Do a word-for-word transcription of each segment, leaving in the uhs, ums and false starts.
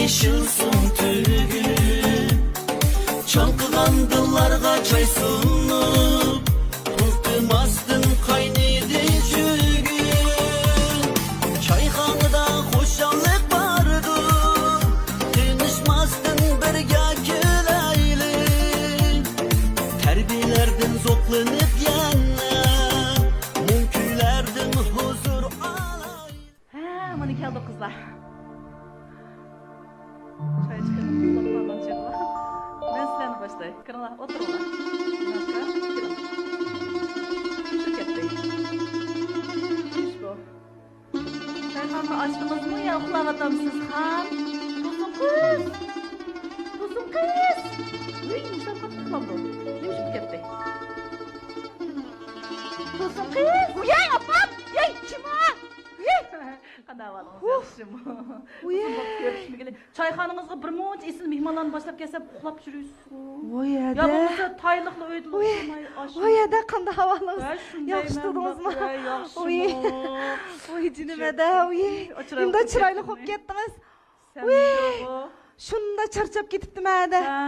ئېشىلسۇن تۈگۈن، چاڭقىغان دىللارغا چاي سۇنۇپ، توختىماستىن قاينىدى چۈگۈن. چايخانىدا خۇشاللىق باردۇر، تىنچىماستىن بىرگە كۈلەيلى. تەربىيەلەردىن زوقلىنىپ يەنە، مۇڭ كۈيلەردىن ھۇزۇر ئالايلى. ھە، مانا كەلدۇق قىزلار. چاي چىقىرىپ قۇتلۇق قالغان چېغىلار. مەن سىلەرنى باشلاي. كىرىڭلار، ئولتۇرۇڭلار. كىرىڭ. كىرىڭ. كەتتى. ئىش بۇ. چايخانىنى ئاچتىڭىزمۇ يا ئۇخلاۋاتامسىز، خان؟ تۇرسۇن قىز! تۇرسۇن قىز! ۋىي، مۇشۇلار قاتتىق ئۇخلاپتۇ. نېمە ئىش بولۇپ كەتتى؟ تۇرسۇن قىز! ۋىي، ئاپام! ۋىي، كىم ئۇ؟ ۋىي! قانداق ئەھۋالىڭىز، ياخشىمۇ؟ ۋىي! ئۇزۇن بولۇپ كۆرۈشمىگىلى. چايخانىڭىزغا بىر مۇنچە ئېسىل مېھمانلارنى باشلاپ كەلسە، ئۇخلاپ يۈرىسىزغۇ. ۋاي، يا ھەدە. بولمىسا تايلىقلا ئۆيدىلا ۋاي. ئۇخلىماي، ئاشۇ. ۋاي، ھەدە، قانداق ئەھۋالىڭىز؟ ۋاي، شۇندايمەن، ياخشى تۇردىڭىزمۇ؟ ۋاي، ياخشىمۇ؟ ۋاي. ۋاي، جېنىم ھەدە، ۋاي. ئۇ چىرايلىق نېمانداق چىرايلىق بولۇپ كەتتىڭىز؟ سەن ۋاي. شۇنداق چارچاپ كېتىپتىمەن ھەدە. ھە.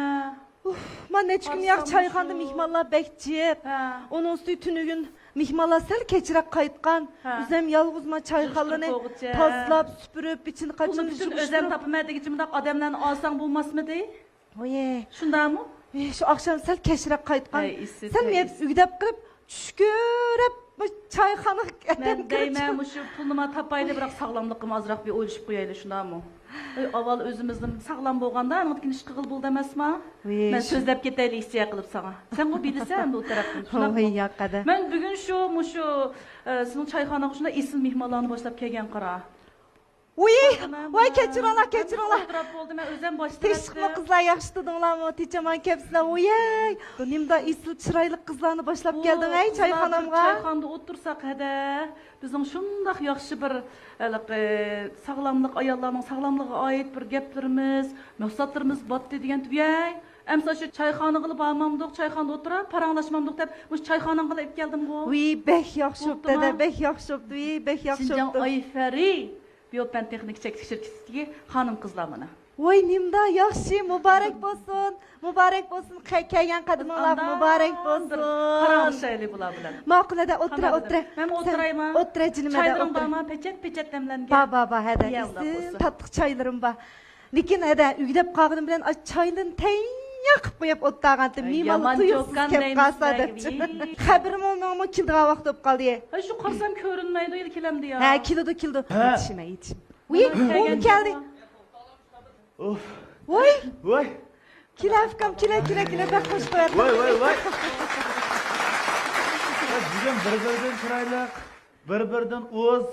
ئۇھ، مانا نەچچە كۈن ياق چايخانىدا مېھمانلار بەك جىق. ھە. ئۇنىڭ ئۈستىگە تۈنۈگۈن مېھمانلار سەل كەچرەك قايتقان. ھە. ئۆزەم يالغۇزما چايخانىنى تازىلاپ، سۈپۈرۈپ، ئىچىنى قاچىنى يىغىشتۇرۇپ. پۇلنى پۈتۈن ئۆزەم تاپىمەن دېگۈچە مۇنداق ئادەملەرنى ئالساڭ بولماسمىدى؟ ۋاي. شۇنداقمۇ؟ ئى، شۇ ئاخشام سەل كەچرەك قايتقان. ھەي، ئىسىت، سەل ھەي، مېنى ئىسىت. ئۆگدەپ قىلىپ، چۈش كۆرۈپ، بۇ چايخانىغا مەن دەيمەن، مۇشۇ پۇلنىما تاپايلى، بىراق ساغلاملىقىمۇ ئازراق بىر ئويلىشىپ قويايلى، شۇنداقمۇ؟ ئەي، ئاۋۋال ئۆزىمىزنىڭ ساغلام بولغاندا، ئاندىن كېيىن ئىش قىلغىلى بولىدۇ ئەمەسما؟ ۋىي، مەن شۇ سۆزلەپ كېتەيلى، ئىشچىيە قىلىپ ساڭا. سەنغۇ بىلىسەن ئەمدى ئۇ تەرەپنى، شۇنداقمۇ؟ ۋىي، ياق، ھەدە. مەن بۈگۈن شۇ، مۇشۇ، ئە، سىزنىڭ چايخانىغا شۇنداق ئېسىل مېھمانلارنى باشلاپ كەلگەن، قارا. ۋۇي، ۋاي، كەچۈرۈڭلار، كەچۈرۈڭلار. ئولتۇرۇپ بولدى، مەن ئۆزۈم باشلاپ. تىنچلىقمۇ قىزلار، ياخشى تۇردۇڭلارمۇ؟ تىنچ ئامان كەپسىلەر. ۋۇيەي، نېمىدا ئېسىل چىرايلىق قىزلارنى باشلاپ كەلدىڭ، ھەي، چايخانامغا. چايخانىدا ئولتۇرساق، ھەدە، بىزنىڭ شۇنداق ياخشى بىر، ھېلىقى، ساغلاملىق، ئاياللارنىڭ ساغلاملىقىغا ئائىت بىر گەپلىرىمىز، مەھسۇلاتلىرىمىز باتتى دېگەن تۈگەي. ئەمسە شۇ چايخانىغىلا بارمامدۇق، چايخانىدا ئولتۇرۇپ پاراڭلاشمامدۇق دەپ، مۇشۇ چايخاناڭغىلا ئېلىپ كەلدىمغۇ. ۋۇي، بەك ياخشى بوپتۇ، ھەدە، بەك ياخشى بوپتۇ، ۋۇي، بەك ياخشى بوپتۇ. شىنجاڭ ئايفەرى بىيوپەن تېخنىكا چەكلىك شىركىتىدىكى خانىم قىزلار مانا. ۋاي، نېمدا ياخشى، مۇبارەك بولسۇن، مۇبارەك بولسۇن، قە-، كەلگەن قەدىمىڭلار مۇبارەك بولسۇن. پاراڭلىشايلى بۇلار بىلەن. ماقۇل، ھەدە، ئولتۇرە، ئولتۇرە. مەنمۇ ئولتۇرايما؟ ئولتۇرە، جېنىم، ھەدە، ئولتۇرە. چايلىرىڭ بارما؟ پېچەت، پېچەتلەملەنگەن. بار، بار، بار، ھەدە. ئىسسىق تاتلىق چايلىرىم بار. لېكىن ھەدە، ئۆگدەپ قالغىنىم بىلەن، ئاي، چايلىرىنى تەييار قىلىپ قويۇپ ئولتۇرغانتىم. مېھمانلار تويۇقسىز كەپ قالسا دەپ. خەۋىرىمۇ مېنىڭمۇ كېلىدىغان ۋاقىت بولۇپ قالدى. ھەي، شۇ قارىسام كۆرۈنمەيدۇ، يىل كېلەمدۇ يا؟ ھە، كېلىدۇ، كېلىدۇ. ھە. يېتىشىمەن، يېتىشىمەن. ۋۇي، ھۇم، كەلدى. ئۇف. ۋاي. ۋاي. كېلە، ئۇكام، كېلە، كېلە، كېلە، بەك خوش قىلىۋەتتىڭ. ۋاي، ۋاي، ۋاي. بۈگۈن بىر-بىرىدىن چىرايلىق، بىر-بىرىدىن ئۇز.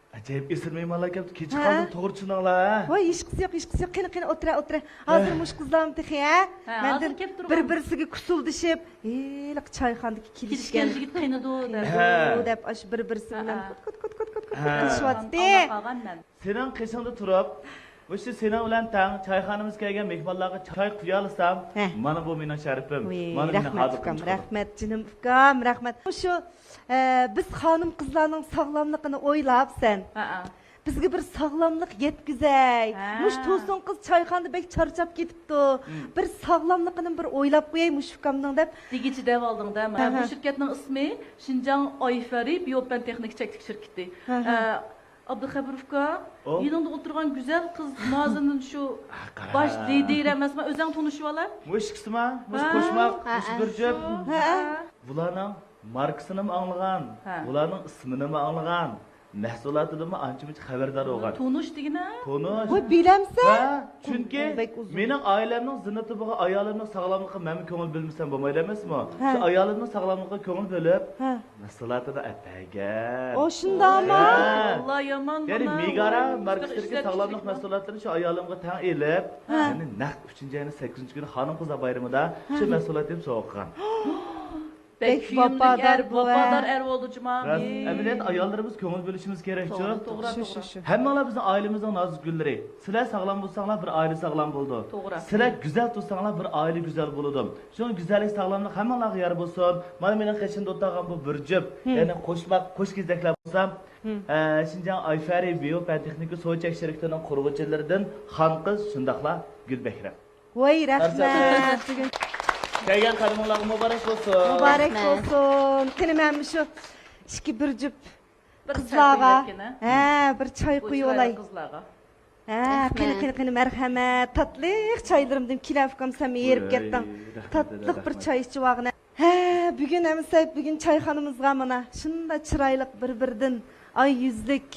ئاجايىپ ئېسىل مېھمانلار كەپتۇ. كېچە قالدىم، توغرا چۈشىنىڭلار، ھە؟ ۋاي، ھېچقىسى يوق، ھېچقىسى يوق. قېنى، قېنى، ئولتۇرە، ئولتۇرە. ھازىر مۇشۇ قىزلارمۇ تېخى، ھە؟ ھە، مەندىن بىر-بىرسىگە كۇسۇلدىشىپ، ھېلىقى چايخانىدىكى كېلىشكەن يىگىت قېنىدۇ دەپ. ھە. دەپ، ئاشۇ بىر-بىرسى بىلەن كۇت، كۇت، كۇت قىلىشىۋاتتى. سېنىڭ قېشىڭدا تۇرۇپ، مۇشۇ سېنىڭ بىلەن تەڭ چايخانىمىزغا كەلگەن مېھمانلارغا چاي قۇيالىسام، ھە، مانا بۇ مېنىڭ شەرىپىم. ۋىي، مانا مېنىڭ ھازىرقى چىقىدۇ. رەھمەت، جېنىم ئۇكام، رەھمەت. مۇشۇ، ئە، بىز خانىم قىزلارنىڭ ساغلاملىقىنى ئويلاپ سەن، ھە، ھە، بىزگە بىر ساغلاملىق يەتكۈزەي. ھە. مۇشۇ تۇرسۇن قىز چايخانىدا بەك چارچاپ كېتىپتۇ. ھىم. بىر ساغلاملىقىنى بىر ئويلاپ قوياي مۇشۇ ئۇكامنىڭ دەپ. دېگۈچە دەۋالدىڭ-دە، مانا. ھە، ھە. بۇ شىركەتنىڭ ئىسمى شىنجاڭ ئايفەرى بىيوپەن تېخنىكا چەكلىك شىركىتى. ھە، ھە. ئە، ئابدۇخەبىر ئۇكا، ئو، يېنىڭدا ئولتۇرغان گۈزەل قىز نازىنىن شۇ، ھە، قارا، باش لىدىرى ئەمەسما، ئۆزۈڭ تونۇشۇۋالە. مۇشۇ ئىككىسىما؟ مۇشۇ، ھە، قوشماق، ھە، مۇشۇ، ھە، بىر جۈپ. ھە. بۇلارنىڭ ماركىسىنىمۇ ئاڭلىغان، ھە، بۇلارنىڭ ئىسمىنىمۇ ئاڭلىغان، مەھسۇلاتىدىنمۇ ئانچە-مۇنچە خەۋەردار بولغان. تونۇش دېگىنە؟ تونۇش. ۋاي، بىلەمسەن؟ ھە، چۈنكى مېنىڭ ئائىلەمنىڭ زىننىتى بولغان ئايالىمنىڭ ساغلاملىقىغا مەنمۇ كۆڭۈل بۆلمىسەم بولمايدۇ ئەمەسمۇ؟ ھە. شۇ ئايالىمنىڭ ساغلاملىقىغا كۆڭۈل بۆلۈپ، ھە، مەھسۇلاتىنى ئەپەرگەن. ئو، شۇنداقمۇ؟ ھە. ئاللا يامان. يەنى مانا نىگارا ماركىسىدىكى ساغلاملىق مەھسۇلاتلىرىنى شۇ ئايالىمغا تەڭ ئېلىپ، ھە، يەنى نەق ئۈچىنچى ئاينىڭ سەككىزىنچى كۈنى خانىم قىزلار بايرىمىدا شۇ، ھە، مەھسۇلاتنى ئېلىپ سوۋغا قىلغان. بەك، بەك كۆيۈملۈك ۋاپادار ئەر، بۇ، ۋاپادار ئەر بولدى جۇما. راست. ئەمەلىيەتتە ئاياللىرىمىز كۆڭۈل بۆلۈشىمىز كېرەكچۇ. توغرا، توغرا، شۇ، شۇ، توغرا. شۇ. ھەممىڭلار بىزنىڭ ئائىلىمىزنىڭ نازۇك گۈللىرى. سىلەر ساغلام بولساڭلار، بىر ئائىلە ساغلام بولىدۇ. توغرا. سىلەر گۈزەل تۇرساڭلار، بىر ئائىلە گۈزەل بولىدۇ. شۇڭا گۈزەللىك، ساغلاملىق ھەممىڭلارغا يار بولسۇن. مانا مېنىڭ قېشىمدا ئولتۇرغان بۇ بىر جۈپ، ھىم، يەنى قوشماق، قوش كېزەكلەر بولسا، ئە، شىنجاڭ ئايفەرى بىيو پەن تېخنىكا سۇ چەك شىركىتىنىڭ قۇرغۇچىلىرىدىن خانقىز، شۇنداقلا گۈلبەھرە. ۋاي، رەھمەت. بۈگۈن كەلگەن قەدىمىڭلارغا مۇبارەك بولسۇن. مۇبارەك بولسۇن. قېنى، مەن مۇشۇ ئىككى بىر جۈپ قىزلارغا، ھە، بىر چاي قۇيۇۋالاي. ھە، قېنى، قېنى، قېنى، مەرھەمەت. تاتلىق چايلىرىمدىن كېلەپ، ئۇكام، سەن ھېرىپ كەتتىڭ. تاتلىق بىر چاي ئىچىۋالغىن. ھە، بۈگۈن ئەمىسە، بۈگۈن چايخانىمىزغا مانا شۇنداق چىرايلىق بىر-بىرىدىن ئاي يۈزلۈك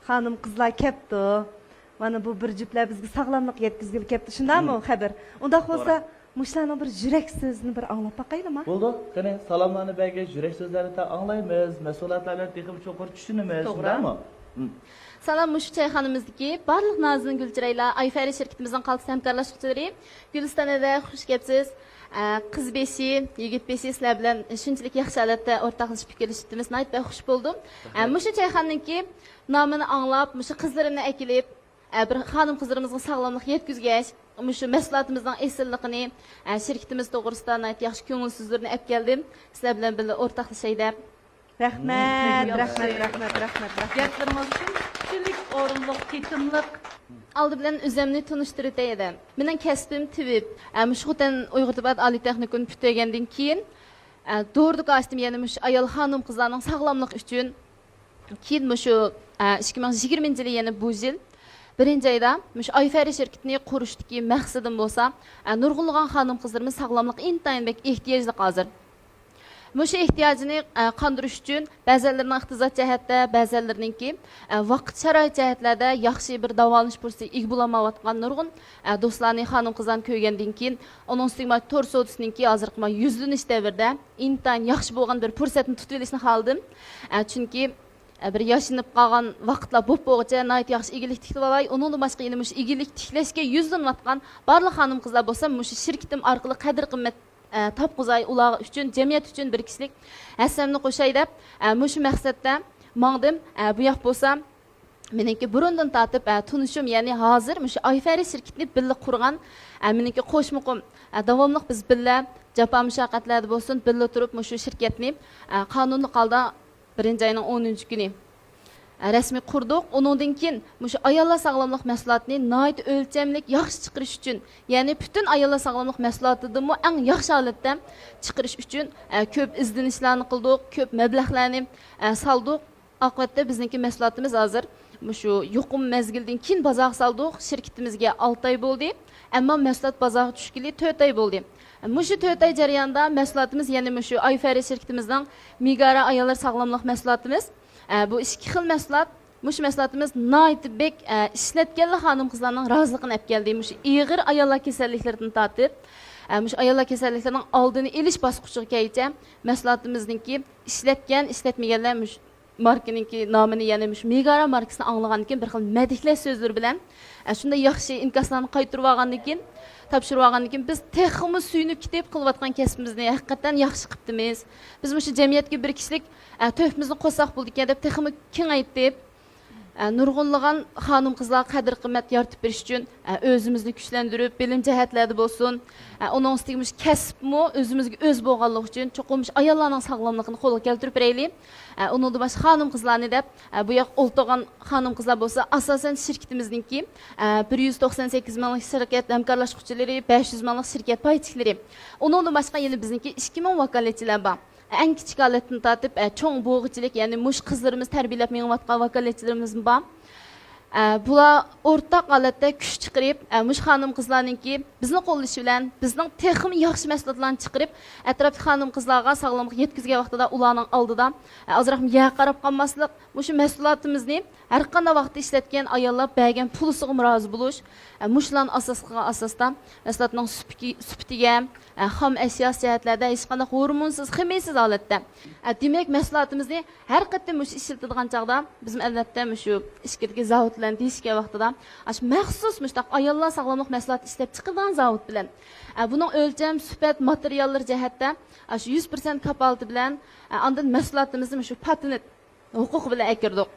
خانىم-قىزلار كەپتۇ. مانا بۇ بىر جۈپلەر بىزگە ساغلاملىق يەتكۈزگىلى كەپتۇ، شۇنداقمۇ خەبىر؟ ئۇنداق بولسا، مۇشۇلارنىڭ بىر يۈرەك سۆزىنى بىر ئاڭلاپ باقايلىما؟ بولىدۇ. قېنى، سالاملارنى بەرگەچ، يۈرەك سۆزلەرنى تەڭ ئاڭلايمىز، مەھسۇلاتلار بىلەن تېخىمۇ چوڭقۇر چۈشىنىمىز، شۇنداقمۇ؟ سالام، مۇشۇ چايخانىمىزدىكى بارلىق نازۇنىن گۈلچىرايلار، ئايفەرى شىركىتىمىزنىڭ قالتىس ھەمكارلاشقۇچىلىرى، گۈلىستان ھەدە، خۇش كەپسىز. ئە، قىز بېشى، يىگىت بېشى، سىلەر بىلەن شۇنچىلىك ياخشى ھالەتتە ئورتاقلىشىپ پىكىرلىشىۋېتىمىز، ناھايىتى بەك خۇش بولدۇم. ئە، مۇشۇ چايخانىنىڭكى نامىنى ئاڭلاپ، مۇشۇ قىزلىرىمنى ئەكېلىپ، ئە، بىر خانىم-قىزلىرىمىزغا ساغلاملىق يەتكۈزگەچ، مۇشۇ مەھسۇلاتىمىزنىڭ ئېسىللىقىنى، ئە، شىركىتىمىز توغرىسىدا ناھايىتى ياخشى كۆڭۈل سۆزلىرىنى ئەپ كەلدىم، سىلەر بىلەن بىللە ئورتاقلىشاي دەپ. رەھمەت، رەھمەت، رەھمەت، رەھمەت، رەھمەت. گەپلىرىڭىز شۇنچىلىك ئورۇنلۇق، قېتىملىق. ئالدى بىلەن ئۆزۈمنى تونۇشتۇرۇۋېتەي دەم. مېنىڭ كەسپىم تېۋىپ، ئە، مۇشۇ خوتەن ئۇيغۇر تېببىيات ئالىي تېخنىكومىنى پۈتتۈرگەندىن كېيىن، ئە، دورىدا ئاچتىم، يەنى مۇشۇ ئايال خانىم-قىزلارنىڭ ساغلاملىقى ئۈچۈن. كېيىن مۇشۇ، ئە، ئىككى مىڭ يىگىرمىنچى يىلى، يەنى بۇ يىل بىرىنچى ئايدا مۇشۇ ئايفەرى شىركىتىنى قۇرۇشتىكى مەقسىتىم بولسا، ئە، نۇرغۇنلىغان خانىم-قىزلىرىمىز ساغلاملىققا ئىنتايىن بەك ئېھتىياجلىق ھازىر. مۇشۇ ئېھتىياجنى، ئە، قاندۇرۇش ئۈچۈن بەزەنلىرىنىڭ ئىقتىساد جەھەتتە، بەزەنلىرىنىڭكى، ئە، ۋاقىت شارائىت جەھەتلەردە ياخشى بىر داۋالىنىش پۇرسىتىگە ئىگە بولالمايۋاتقان نۇرغۇن، ئە، دوستلارنى، خانىم-قىزلارنى كۆرگەندىن كېيىن، ئۇنىڭ ئۈستىگە مانا تور سودىسىنىڭكى ھازىرقى مانا يۈزلىنىش دەۋرىدە ئىنتايىن ياخشى بولغان بىر پۇرسەتنى تۇتۇۋېلىشنى خالىدىم. ئە، چۈنكى، ئە، بىر ياشىنىپ قالغان ۋاقىتلار بوپ بولغۇچە ناھايىتى ياخشى ئىگىلىك تىكلىۋالاي. ئۇنىڭدىن باشقا يەنە مۇشۇ ئىگىلىك تىكلەشكە يۈزلىنىۋاتقان بارلىق خانىم-قىزلار بولسا مۇشۇ شىركىتىم ئارقىلىق قەدىر-قىممەت ئە، تاپقۇزاي ئۇلار ئۈچۈن، جەمئىيەت ئۈچۈن بىر كىشىلىك ھەسسەمنى قوشاي دەپ، ئە، مۇشۇ مەقسەتتە ماڭدىم. ئە، بۇ ياق بولسا مېنىڭكى بۇرۇندىن تارتىپ، ئە، تونۇشۇم، يەنى ھازىر مۇشۇ ئايفەرى شىركىتىنى بىللە قۇرغان، ئە، مېنىڭكى قوشمىقۇم، ئە، داۋاملىق بىز بىللە جاپا مۇشەققەتلەردە بولسۇن، بىللە تۇرۇپ مۇشۇ شىركەتنى، ئە، قانۇنلۇق ھالدا بىرىنچى ئاينىڭ ئونىنچى كۈنى، ئە، رەسمىي قۇردۇق. ئۇنىڭدىن كېيىن مۇشۇ ئاياللار ساغلاملىق مەھسۇلاتىنى ناھايىتى ئۆلچەملىك ياخشى چىقىرىش ئۈچۈن، يەنى پۈتۈن ئاياللار ساغلاملىق مەھسۇلاتىدىنمۇ ئەڭ ياخشى ھالەتتە چىقىرىش ئۈچۈن، ئە، كۆپ ئىزدىنىشلەرنى قىلدۇق، كۆپ مەبلەغلەرنى، ئە، سالدۇق. ئاقىۋەتتە بىزنىڭكى مەھسۇلاتىمىز ھازىر مۇشۇ يۇقۇم مەزگىلىدىن كېيىن بازارغا سالدۇق. شىركىتىمىزگە ئالتە ئاي بولدى. ئەمما مەھسۇلات بازارغا چۈشكىلى تۆت ئاي بولدى. مۇشۇ تۆت ئاي جەريانىدا مەھسۇلاتىمىز يەنە مۇشۇ ئايفەرى شىركىتىمىزنىڭ مېگارا ئاياللار ساغلاملىق مەھسۇلاتىمىز. ئە، بۇ ئىككى خىل مەھسۇلات، مۇشۇ مەھسۇلاتىمىز ناھايىتى بەك، ئە، ئىشلەتكەنلا خانىم-قىزلارنىڭ رازىلىقىنى ئەپ كەلدى. مۇشۇ ئېغىر ئاياللار كېسەللىكلىرىدىن تارتىپ، ئە، مۇشۇ ئاياللار كېسەللىكلىرىنىڭ ئالدىنى ئېلىش باسقۇچىغا كەلگۈچە مەھسۇلاتىمىزنىڭكى ئىشلەتكەن، ئىشلەتمىگەنلەر مۇشۇ ماركىنىڭكى نامىنى، يەنى مۇشۇ مېگارا ماركىسىنى ئاڭلىغاندىن كېيىن بىر خىل مەدھىيەلەش سۆزلىرى بىلەن، ئە، شۇنداق ياخشى ئىنكاسلارنى قايتۇرۇۋالغاندىن كېيىن، تاپشۇرۇۋالغاندىن كېيىن، بىز تېخىمۇ سۆيۈنۈپ كېتىپ قىلىۋاتقان كەسپىمىزنى ھەقىقەتەن ياخشى قىپتىمىز. بىز مۇشۇ جەمئىيەتكە بىر كىشىلىك، ئە، تۆھپىمىزنى قوشساق بولىدىكەن دەپ تېخىمۇ كېڭەيتىپ، ئە، نۇرغۇنلىغان خانىم-قىزلارغا قەدىر-قىممەت يارىتىپ بېرىش ئۈچۈن، ئە، ئۆزىمىزنى كۈچلەندۈرۈپ، بىلىم جەھەتلەردە بولسۇن، ئە، ئۇنىڭ ئۈستىگە مۇشۇ كەسىپمۇ ئۆزىمىزگە ئۆز بولغانلىقى ئۈچۈن، چوقۇم مۇشۇ ئاياللارنىڭ ساغلاملىقىنى قولغا كەلتۈرۈپ بېرەيلى. ئە، ئۇنىڭدىن باشقا خانىم-قىزلارنى دەپ، ئە، بۇ ياققا ئولتۇرغان خانىم-قىزلار بولسا، ئاساسەن شىركىتىمىزنىڭكى، ئە، بىر يۈز توقسان سەككىز مىڭلىق شىركەت ھەمكارلاشقۇچىلىرى، بەش يۈز مىڭلىق شىركەت پاي چېكلىرى. ئۇنىڭدىن باشقا يەنە بىزنىڭكى ئىككى مىڭ ۋاكالەتچىلەر بار. ئەڭ كىچىك ھالەتتىن تارتىپ، ئە، چوڭ بوغىچىلىك، يەنى مۇشۇ قىزلىرىمىز تەربىيەلەپ مېڭىۋاتقان ۋاكالەتچىلىرىمىزمۇ بار. ئە، بۇلار ئورتاق ھالەتتە كۈچ چىقىرىپ، ئە، مۇشۇ خانىم-قىزلارنىڭكى بىزنىڭ قوللىشى بىلەن بىزنىڭ تېخىمۇ ياخشى مەھسۇلاتلارنى چىقىرىپ، ئەتراپتىكى خانىم-قىزلارغا ساغلاملىق يەتكۈزگەن ۋاقتىدا ئۇلارنىڭ ئالدىدا، ئە، ئازراقمۇ يەرگە قاراپ قالماسلىق، مۇشۇ مەھسۇلاتىمىزنى ھەر قانداق ۋاقىتتا ئىشلەتكەن ئاياللار بەرگەن پۇلىسىغىمۇ رازى بولۇش، ئە، مۇشۇلارنى ئاساس قىلغان ئاساستا مەھسۇلاتنىڭ سۈپىكى-، سۈپىتىگە، ئە، خام ئەشياسى جەھەتلەردە ھېچقانداق ھورمونسىز، خىمىيەسىز ھالەتتە. ئە، دېمەك، مەھسۇلاتىمىزنى ھەر قېتىم مۇشۇ ئىشلىتىدىغان چاغدا بىزمۇ ئەلۋەتتە مۇشۇ ئىچكىرىدىكى زاۋۇت بىلەن دېيىشكەن ۋاقتىدا، ئاشۇ مەخسۇس مۇشۇنداق ئاياللار ساغلاملىق مەھسۇلاتى ئىشلەپ چىقىرىدىغان زاۋۇت بىلەن، ئە، بۇنىڭ ئۆلچەم، سۈپەت، ماتېرىياللىرى جەھەتتە ئاشۇ يۈز پىرسەنت كاپالىتى بىلەن، ئە، ئاندىن مەھسۇلاتىمىزنى مۇشۇ پاتېنت ھوقۇقى بىلەن ئەكىردۇق.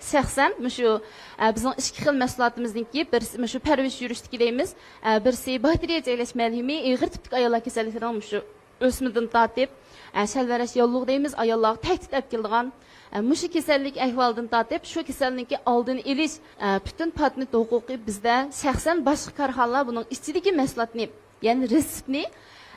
شەخسەن مۇشۇ، ئە، بىزنىڭ ئىككى خىل مەھسۇلاتىمىزنىڭكى بىرسى مۇشۇ پەرۋىش يۈرۈشتىكى دەيمىز، ئە، بىرسى باكتېرىيە چەكلەش مەلھىمى، ئېغىر تىپتىكى ئاياللار كېسەللىكلىرىنىڭ مۇشۇ ئۆسمىدىن تارتىپ، ئە، شەلۋەرەش ياللۇغ دەيمىز، ئاياللارغا تەھدىت ئەپ كېلىدىغان، ئە، مۇشۇ كېسەللىك ئەھۋالىدىن تارتىپ، شۇ كېسەلنىڭكى ئالدىنى ئېلىش، ئە، پۈتۈن پاتېنت ھوقۇقى بىزدە. شەخسەن باشقا كارخانىلار بۇنىڭ ئىچىدىكى مەھسۇلاتنى، يەنى رېتسېپنى،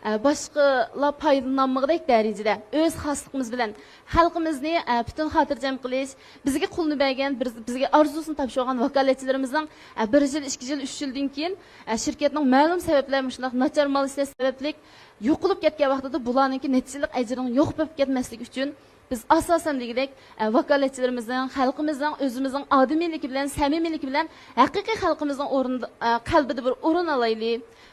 ئە، باشقىلار پايدىلىنالمىغۇدەك دەرىجىدە ئۆز خاسلىقىمىز بىلەن خەلقىمىزنى، ئە، پۈتۈن خاتىرجەم قىلىش، بىزگە قولىنى بەرگەن، بىز-، بىزگە ئارزۇسىنى تاپشۇرغان ۋاكالەتچىلىرىمىزنىڭ، ئە، بىر يىل، ئىككى يىل، ئۈچ يىلدىن كېيىن، ئە، شىركەتنىڭ مەلۇم سەۋەبلەر، مۇشۇنداق ناچار مال ئىشلەش سەۋەبلىك يوقىلىپ كەتكەن ۋاقتىدا بۇلارنىڭكى نەچچە يىللىق ئەجرىنىڭ يوق بولۇپ كەتمەسلىكى ئۈچۈن، بىز ئاساسەن دېگۈدەك، ئە، ۋاكالەتچىلىرىمىزنىڭ، خەلقىمىزنىڭ، ئۆزىمىزنىڭ ئادىمىيلىكى بىلەن، سەمىمىيلىكى بىلەن ھەقىقىي خەلقىمىزنىڭ ئورنىدا، ئە، قەلبىدە بىر ئورۇن ئالايلى.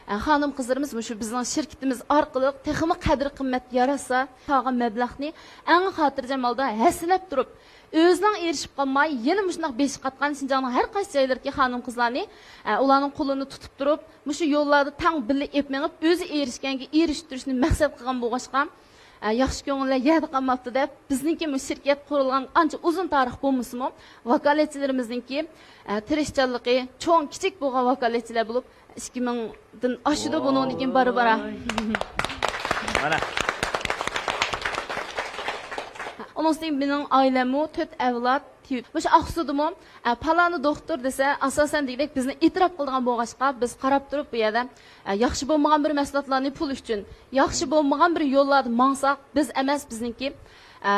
ئە، خانىم-قىزلىرىمىز مۇشۇ بىزنىڭ شىركىتىمىز ئارقىلىق تېخىمۇ قەدىر-قىممەت ياراتسا، تاغان مەبلەغنى ئەڭ خاتىرجەم ھالدا ھەسسىلەپ تۇرۇپ، ئۆزىنىڭ ئېرىشىپ قالماي، يەنە مۇشۇنداق بېشى قاتقان شىنجاڭنىڭ ھەر قايسى جايلىرىدىكى خانىم-قىزلارنى، ئە، ئۇلارنىڭ قولىنى تۇتۇپ تۇرۇپ، مۇشۇ يوللاردا تەڭ بىللە ئېپ مېڭىپ، ئۆزى ئېرىشكەنگە ئېرىشتۈرۈشنى مەقسەت قىلغان بولغاچقا، ئە، ياخشى كۆڭۈللەر يەردە قالماپتۇ دەپ، بىزنىڭكى مۇشۇ شىركەت قۇرۇلغان ئانچە ئۇزۇن تارىخ بولمىسىمۇ، ۋاكالەتچىلىرىمىزنىڭكى، ئە، تىرىشچانلىقى، چوڭ كىچىك بولغان ۋاكالەتچىلەر بولۇپ، ئىككى مىڭدىن ئاشىدۇ بۇنىڭدىن كېيىن بارا-بارا. مانا. ئۇنىڭ ئۈستىگە مېنىڭ ئائىلەممۇ تۆت ئەۋلاد. مۇشۇ ئاقسۇدىمۇ، ئە، پالانى دوختۇر دېسە، ئاساسەن دېگۈدەك بىزنى ئېتىراپ قىلىدىغان بولغاچقا، بىز قاراپ تۇرۇپ بۇ يەردە، ئە، ياخشى بولمىغان بىر مەھسۇلاتلارنى پۇل ئۈچۈن، ياخشى بولمىغان بىر يوللاردا ماڭساق، بىز ئەمەس، بىزنىڭكى، ئە،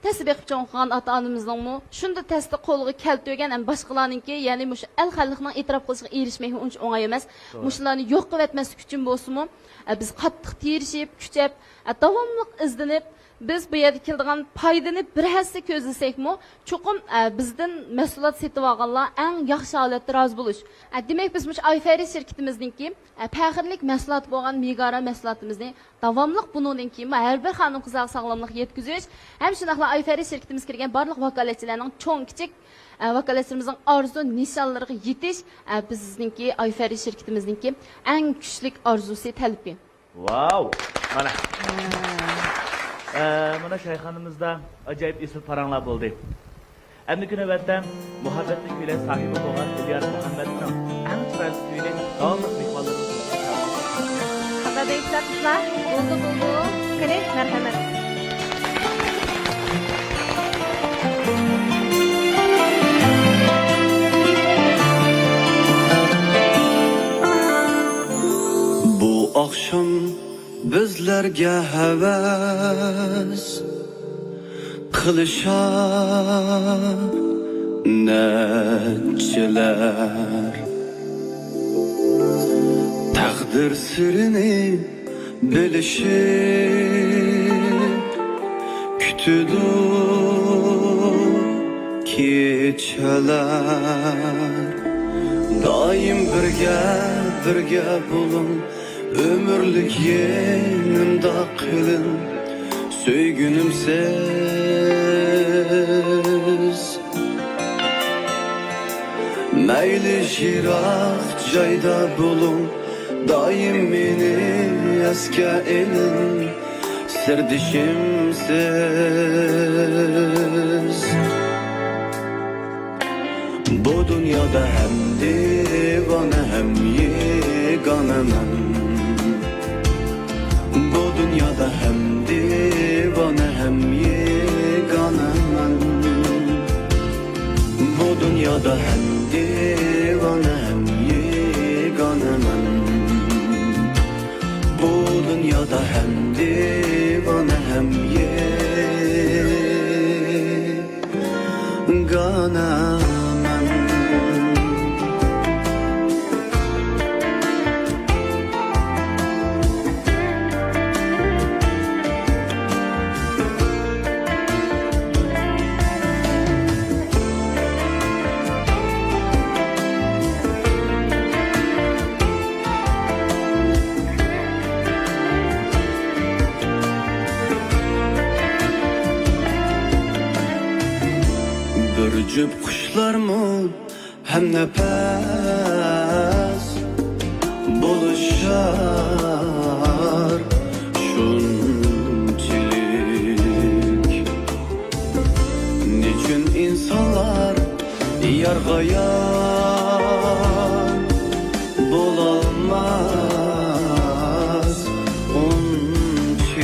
تەستە بېقىپ چوڭ قىلغان ئاتا-ئانىمىزنىڭمۇ شۇنداق تەستە قولغا كەلتۈرگەن ھەم باشقىلارنىڭكى، يەنى مۇشۇ ئەل خەلقنىڭ ئېتىراپ قىلىشىغا ئېرىشمەيمىز، ئۇنچە ئوڭاي ئەمەس. توغرا. مۇشۇلارنى يوق قىلىۋەتمەسلىك ئۈچۈن بولسىمۇ، ئە، بىز قاتتىق تىرىشىپ، كۈچەپ، ئە، داۋاملىق ئىزدىنىپ، بىز بۇ يەردە كېلىدىغان پايدىنى بىر ھەسسە كۆزلىسەكمۇ، چوقۇم، ئە، بىزدىن مەھسۇلات سېتىۋالغانلار ئەڭ ياخشى ھالەتتە رازى بولۇش. ئە، دېمەك، بىز مۇشۇ ئايفەرى شىركىتىمىزنىڭكى، ئە، پەخىرلىك مەھسۇلاتى بولغان مېگارا مەھسۇلاتىمىزنى داۋاملىق بۇنىڭدىن كېيىنمۇ ھەر بىر خانىم-قىزلارغا ساغلاملىق يەتكۈزۈش، ھەم شۇنداقلا ئايفەرى شىركىتىمىزگە كىرگەن بارلىق ۋاكالەتچىلەرنىڭ چوڭ-كىچىك، ئە، ۋاكالەتچىلىرىمىزنىڭ ئارزۇ نىشانلىرىغا يېتىش، ئە، بىزنىڭكى ئايفەرى شىركىتىمىزنىڭكى ئەڭ كۈچلۈك ئارزۇسى، تەلىپى. ۋاۋ! مانا. ئە، مانا شايخانىمىزدا ئاجايىپ ئېسىل پاراڭلار بولدى. ئەمدىكى نۆۋەتتە مۇھەببەتنى كۈيلەش ساھىبى بولغان ئىلياس مۇھەممەدنىڭ ئەڭ چىرايلىق كۈيىنى داۋاملىق مېھمانلىرىمىز بىلەن خاتا دەيسىلەر قىزلار؟ بولدى، بولدى. قېنى، مەرھەمەت. بۇ ئاخشام بىزلەرگە ھەۋەس قىلىشار نەچچىلەر. تەقدىر سىرىنى بىلىشىپ كۈتىدۇ كېچىلەر. دائىم بىرگە، بىرگە بولۇڭ، ئۆمۈرلۈك يېنىمدا قېلىڭ، سۆيگۈنۈم سىز. مەيلى يىراق جايدا بولۇڭ، دائىم مېنى ئەسكە ئېلىڭ، سىردىشىم سىز. بۇ دۇنيادا ھەم دىۋانە، ھەم يېگانە مەن. بۇ دۇنيادا ھەم دىۋانە، ھەم يېگانە مەن. بۇ دۇنيادا ھەم دىۋانە، ھەم يېگانە مەن. بۇ دۇنيادا ھەم دىۋانە، ھەم يېگانە مەن. بىر جۈپ قۇشلارمۇ ھەمنەپەس بولۇشار شۇنچىلىك. نېچۈن ئىنسانلار يارغا يار بولالماس ئۇنچىلىك؟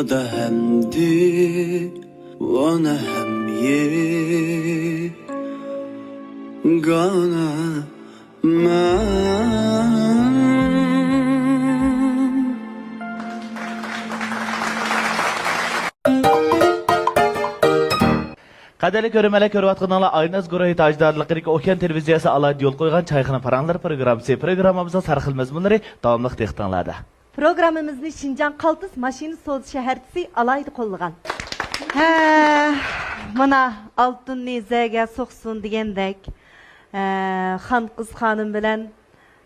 دادا ھەمدى ئانا ھەم يېگانە مەن. قەدىرلىك كۆرۈرمەنلەر، كۆرۈۋاتقىنىڭلار ئايناز گۇرۇھى تاجدارلىقىدىكى ئوكيان تېلېۋىزىيەسى ئالاھىدە يول قويغان چايخانا پاراڭلىرى پروگراممىسى. پروگراممىمىزنىڭ سەرخىل مەزمۇنلىرى داۋاملىق دىققىتىڭلاردا. پروگراممىمىزنى شىنجاڭ قالتىس ماشىنا سودىسى شەھەرچىسى ئالاھىدە قوللىغان. ھە، مانا، ئالتۇننى زەگە سوقسۇن دېگەندەك، ھە، خان قىز خانىم بىلەن،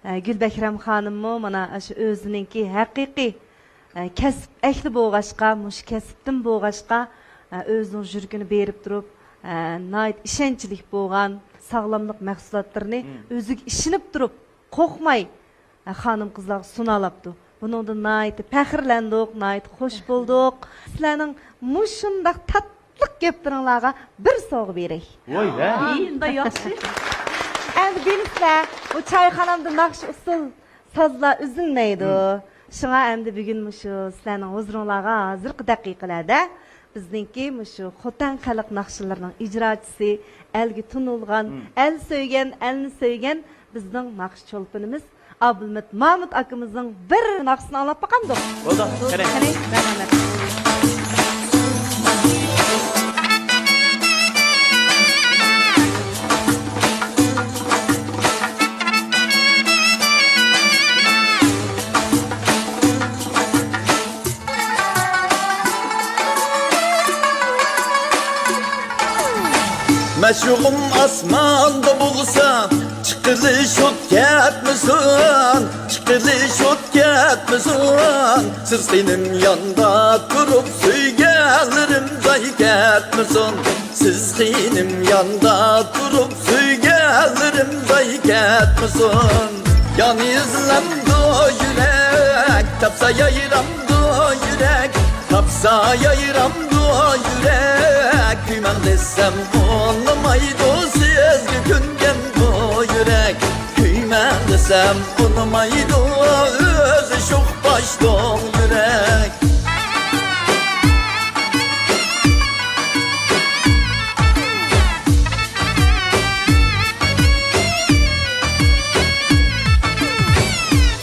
ھە، گۈلبەھرەم خانىممۇ مانا ئاشۇ ئۆزىنىڭكى ھەقىقىي، ھە، كەسىپ ئەھلى بولغاچقا، مۇشۇ كەسىپتىن بولغاچقا، ھە، ئۆزىنىڭ يۈرىكىنى بېرىپ تۇرۇپ، ھە، ناھايىتى ئىشەنچلىك بولغان ساغلاملىق مەھسۇلاتلىرىنى مم. ئۆزىگە ئىشىنىپ تۇرۇپ، قورقماي، خانىم-قىزلارغا سۇنالاپتۇ. بۇنىڭدىن ناھايىتى پەخىرلەندۇق، ناھايىتى خوش بولدۇق. سىلەرنىڭ مۇشۇنداق تاتلىق گەپلىرىڭلارغا بىر سوۋغا بېرەي. ۋاي، ھە؟ ئى، ئۇنداق ياخشى. ئەمدى بىلىسىلەر، بۇ چايخانامدا ناخشا ئۇسسۇل سازلار ئۈزۈلمەيدۇ. مم. شۇڭا ئەمدى بۈگۈن مۇشۇ سىلەرنىڭ ھۇزۇرۇڭلارغا ھازىرقى دەقىقىلەردە بىزنىڭكى مۇشۇ خوتەن خەلق ناخشىلىرىنىڭ ئىجراچىسى، ئەلگە تونۇلغان، مم. ئەل سۆيگەن، ئەلنى سۆيگەن بىزنىڭ ناخشا چولپىنىمىز ئابلىمىت مامۇت ئاكىمىزنىڭ بىر ناخشىسىنى ئاڭلاپ باقامدۇق؟ بولدى، قېنى. قېنى، مەرھەمەت. مەشۇقۇم ئاسماندا بولسا، چىقىلىش ئوت كەتمىسۇن، چىقىلىش ئوت كەتمىسۇن. سىز خېنىم ياندا تۇرۇپ، سۆيگەنلىرىم زايە كەتمىسۇن. سىز خېنىم ياندا تۇرۇپ، سۆيگەنلىرىم زايە كەتمىسۇن. يەنە ئىزلەمدۇ يۈرەك، تاپسا يايرامدۇ يۈرەك، تاپسا يايرامدۇ يۈرەك. كۆيمەڭ دېسەم ئۇنىمايدۇ، سىزگە كۆنگەن بۇ يۈرەك. كۆيمەڭ دېسەم ئۇنىمايدۇ، ئۆزى شوخ باش دوڭ يۈرەك.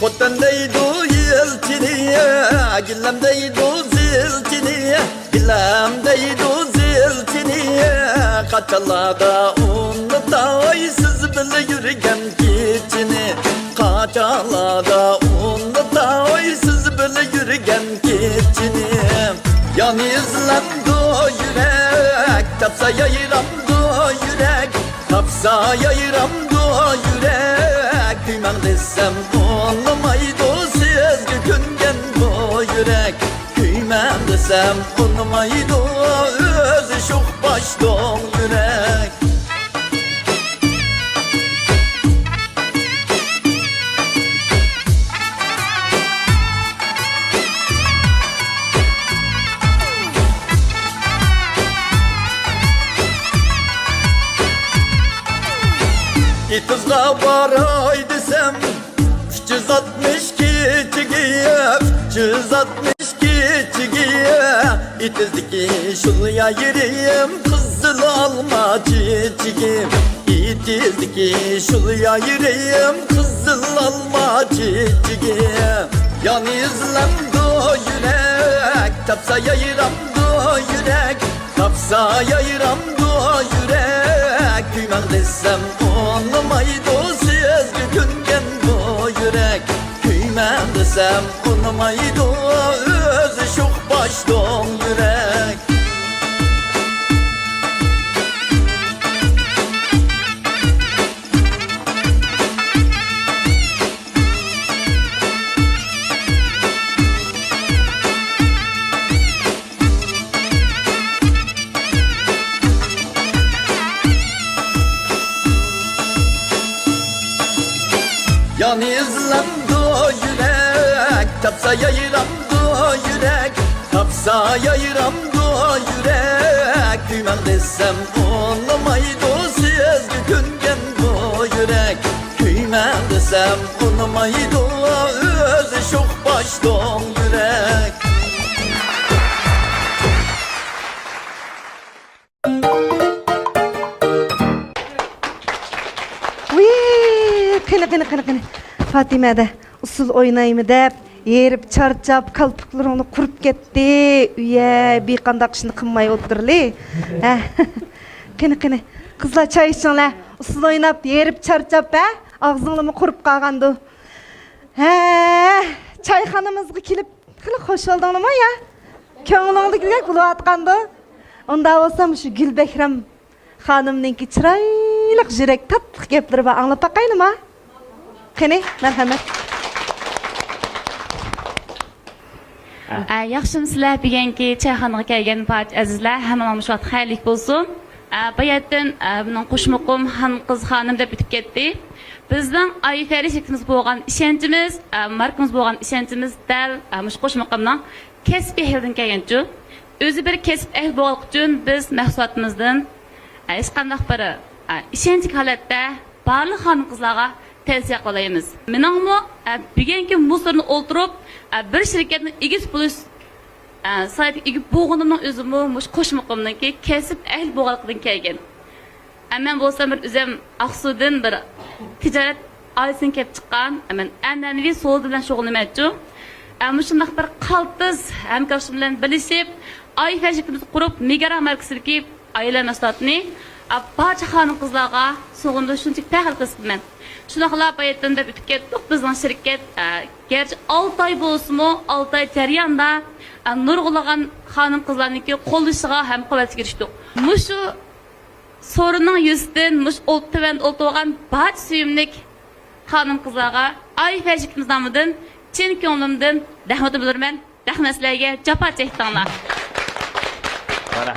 خوتەن دەيدۇ يىلتىنى، گىلەم دەيدۇ زىلتىنى، گىلەم دەيدۇ زىلتىنى. قاچانلاردا ئۇنتۇتاي سىز بىللە يۈرگەن كېچىنى، قاچانلاردا ئۇنتۇتاي سىز بىللە يۈرگەن كېچىنى. يەنە ئىزلەمدۇ يۈرەك، تاپسا يايرامدۇ يۈرەك، تاپسا يايرامدۇ يۈرەك. كۆيمەڭ دېسەم ئۇنىمايدۇ، سىزگە كۆنگەن بۇ يۈرەك. كۆيمەڭ دېسەم ئۇنىمايدۇ، ئۆزى شوخ باش دوڭ يۈرەك. ئېتىزغا باراي دېسەم، ئۈچ يۈز ئاتمىش كېچىگە، ئۈچ يۈز ئاتمىش كېچىگە، ئېتىزدىكى شۇل يايرىم قىزىل ئالما چېچىگە، ئېتىزدىكى شۇل يايرىم قىزىل ئالما چېچىگە. يەنە ئىزلەمدۇ يۈرەك، تاپسا يايرامدۇ يۈرەك، تاپسا يايرامدۇ يۈرەك. كۆيمەڭ دېسەم ئۇنىمايدۇ، سىزگە كۆنگەن بۇ يۈرەك. كۆيمەڭ دېسەم ئۇنىمايدۇ، ئۆزى شوخ باش دوڭ يۈرەك. يەنە ئىزلەمدۇ يۈرەك، تاپسا يايرامدۇ يۈرەك، تاپسا يايرامدۇ يۈرەك. كۆيمەڭ دېسەم ئۇنىمايدۇ، سىزگە كۆنگەن بۇ يۈرەك. كۆيمەڭ دېسەم ئۇنىمايدۇ، ئۆزى شوخ باش دوڭ يۈرەك. قېنى، قېنى، قېنى، قېنى. فاتىمە دە، ئۇسسۇل ئوينايمەن دەپ، ھېرىپ چارچاپ، كالپۇكلىرىڭنى قۇرۇپ كەتتى. ئۆيە، بىر قانداق ئىشنى قىلماي ئولتۇرلى. ھە. قېنى، قېنى. قىزلار، چاي ئىچىڭلار. ئۇسسۇل ئويناپ، ھېرىپ چارچاپ، ھە؟ ئاغزىڭلارمۇ قۇرۇپ قالغاندۇ. ھە، چايخانىمىزغا كېلىپ، خېلى خوش بولدۇڭلارمۇ يا؟ كۆڭلۈڭلۈكىدەك بولۇۋاتقاندۇ. ئۇنداق بولسا، مۇشۇ گۈلبەھرەم خانىمنىڭكى چىرايلىق، يۈرەك تاتلىق گەپلىرى بار، ئاڭلاپ باقايلىما؟ قېنى، مەرھەمەت. ئە، ياخشىمۇسىلەر؟ بۈگۈنكى چايخانىغا كەلگەن بارچە ئەزىزلەر، ھەممىڭلار مۇشۇ ۋاقىت خەيرلىك بولسۇن. ئە، باياتىن، ئە، بۇنىڭ قوشمىقىم خان قىز خانىم دەپ ئۆتۈپ كەتتى. بىزنىڭ ئايفەرى شىركىتىمىز بولغان ئىشەنچىمىز، ئە، ماركىمىز بولغان ئىشەنچىمىز دەل، ئە، مۇشۇ قوشمىقىمنىڭ كەسىپ ئەھلىدىن كەلگەنچۇ. ئۆزى بىر كەسىپ ئەھلى بولغانلىقى ئۈچۈن بىز مەھسۇلاتىمىزدىن، ئە، ھېچقانداق بىر، ئە، ئىشەنچلىك ھالەتتە بارلىق خانىم-قىزلارغا تەۋسىيە قىلالايمىز. مېنىڭمۇ، ئە، بۈگۈنكى مۇشۇ ئورۇندا ئولتۇرۇپ، ئە، بىر شىركەتنىڭ ئىگىسى بولۇش، ئە، سالاھىيىتىگە ئىگە بولغىنىمنىڭ ئۆزىمۇ مۇشۇ قوشمىقىمنىڭكى كەسىپ ئەھلى بولغانلىقىدىن كەلگەن. ئە، مەن بولسام بىر ئۆزۈم ئاقسۇدىن بىر تىجارەت ئائىلىسىدىن كېلىپ چىققان، ئە، مەن ئەنئەنىۋى سودا بىلەن شۇغۇللىنىمەنچۇ. ئە، مۇشۇنداق بىر قالتىس ھەمكارلىشىش بىلەن بىرلىشىپ، ئايفەن شىركىتىمىزنى قۇرۇپ، مېگارا ماركىسىدىكى ئائىلە مەھسۇلاتىنى، ئە، بارچە خانىم-قىزلارغا سۇنغىنىمدا شۇنچىلىك پەخىر ھېس قىلىمەن. شۇنداقلا باياتىن دەپ ئۆتۈپ كەتتۇق، بىزنىڭ شىركەت، ئە، گەرچە ئالتە ئاي بولسىمۇ، ئالتە ئاي جەريانىدا، ئە، نۇرغۇنلىغان خانىم-قىزلارنىڭكى قوللىشىغا ھەم قوللاپ كىرىشتۇق. مۇشۇ سورۇننىڭ يۈزىدىن مۇشۇ ئولتۇ-، تۆۋەندە ئولتۇرغان بارچە سۆيۈملۈك خانىم-قىزلارغا ئايفەن شىركىتىمىز نامىدىن چىن كۆڭلۈمدىن رەھمىتىمنى بىلدۈرىمەن. رەھمەت سىلەرگە، جاپا چەكتىڭلار. مانا.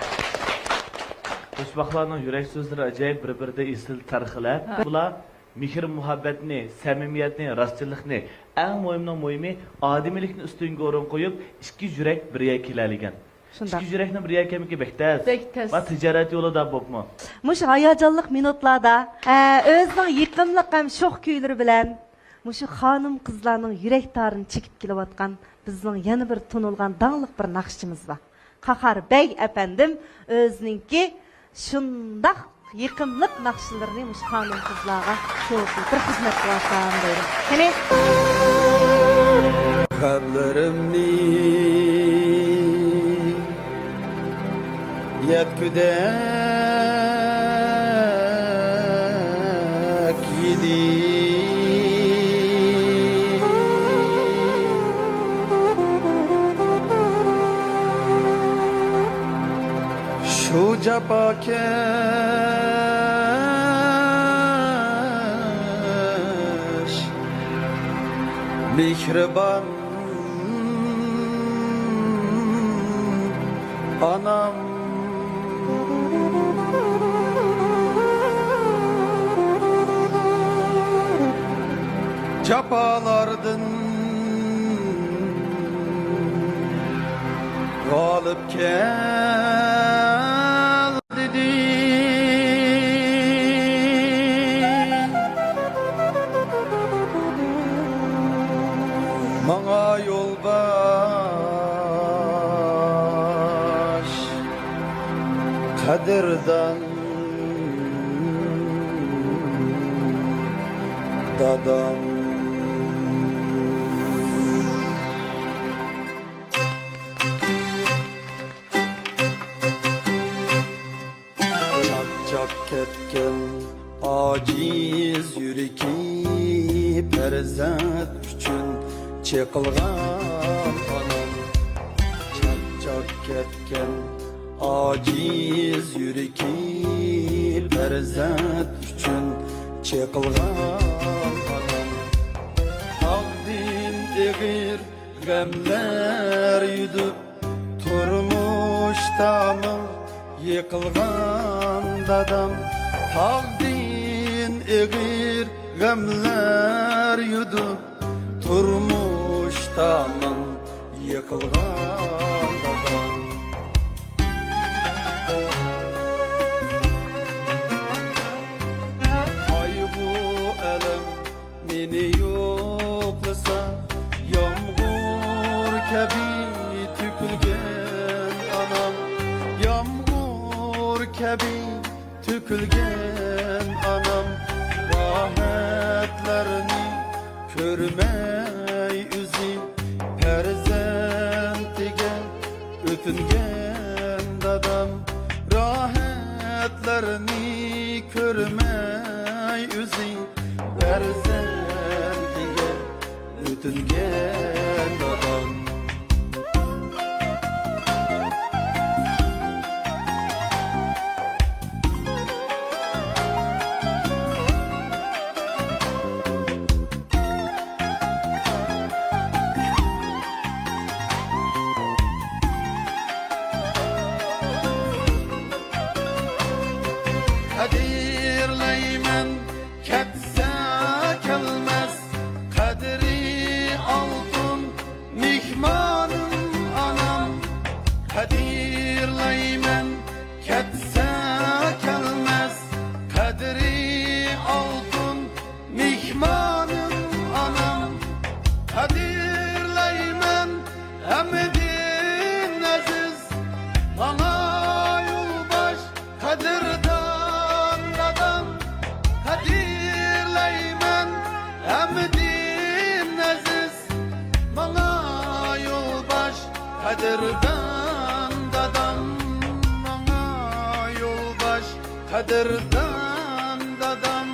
قوشماقلارنىڭ يۈرەك سۆزلىرى ئاجايىپ، بىر-بىرىدە ئېسىل تەرخلەر. بۇلار مېھىر-مۇھەببەتنى، سەمىمىيەتنى، راستچىللىقنى، ئەڭ مۇھىمنىڭ مۇھىمى، ئادىمىيلىكنى ئۈستۈنگە ئورۇن قويۇپ، ئىككى يۈرەك بىر يەرگە كېلەلىگەن. شۇنداق. ئىككى يۈرەكنىڭ بىر يەرگە كەلمىكى بەك تەس. بەك تەس. ۋە تىجارەت يولىدا بوپمۇ؟ مۇشۇ ھاياجانلىق مىنۇتلاردا، ئە، ئۆزىنىڭ يېقىملىق ھەم شوخ كۈيلىرى بىلەن مۇشۇ خانىم-قىزلارنىڭ يۈرەك تارىنى چېكىپ كېلىۋاتقان بىزنىڭ يەنە بىر تونۇلغان داڭلىق بىر ناخشىچىمىز بار. قاھار بەگ ئەپەندىم ئۆزىنىڭكى شۇنداق يېقىملىق ناخشىلىرىنى مۇشۇ خانىم-قىزلارغا سوۋغا قىلىپ بىر خىزمەت قىلىۋاتسام دەيدۇ. قېنى. خەتلىرىمنى يەتكۈدەك يېدى. شۇ جاپاكەش مېھرىبان ئانام. جاپالاردىن غالىب كەل دېدى. ماڭا يولباش قەدىردان دادام. چاقچاق كەتكەن ئاجىز يۈرىكى، پەرزەنت ئۈچۈن چېقىلغان ئانام. چاقچاق كەتكەن ئاجىز يۈرىكى، پەرزەنت ئۈچۈن چېقىلغان ئانام. تاغدىن ئېغىر غەملەر يۈدۈپ، تۇرمۇشتا مىڭ يىقىلغان دادام. تاغدىن ئېغىر غەملەر يۈدۈپ، تۇرمۇشتا مىڭ يىقىلغان دادام. قايغۇ-ئەلەم مېنى يوقلىسا، يامغۇر كەبى تۆكۈلگەن ئانام، يامغۇر كەبى تۆكۈلگەن ئانام، راھەتلەر كۆرمەي ئۆزى پەرزەنتىگە ئۆتۈنگەن دادام، راھەتلەرنى كۆرمەي ئۆزى پەرزەنتىگە ئۆتۈنگەن دادام. قەدىرلەيمەن، كەتسە كەلمەس قەدرى ئالتۇن مېھمانىم ئانام. قەدىرلەيمەن، كەتسە كەلمەس قەدرى ئالتۇن مېھمانىم ئانام. قەدىرلەيمەن ھەممىدىن ئەزىز ماڭا يولباش قەدىردان دادام. قەدىرلەيمەن ھەممىدىن ئەزىز ماڭا يولباش قەدىردان دادام، ماڭا يولباش قەدىردان دادام.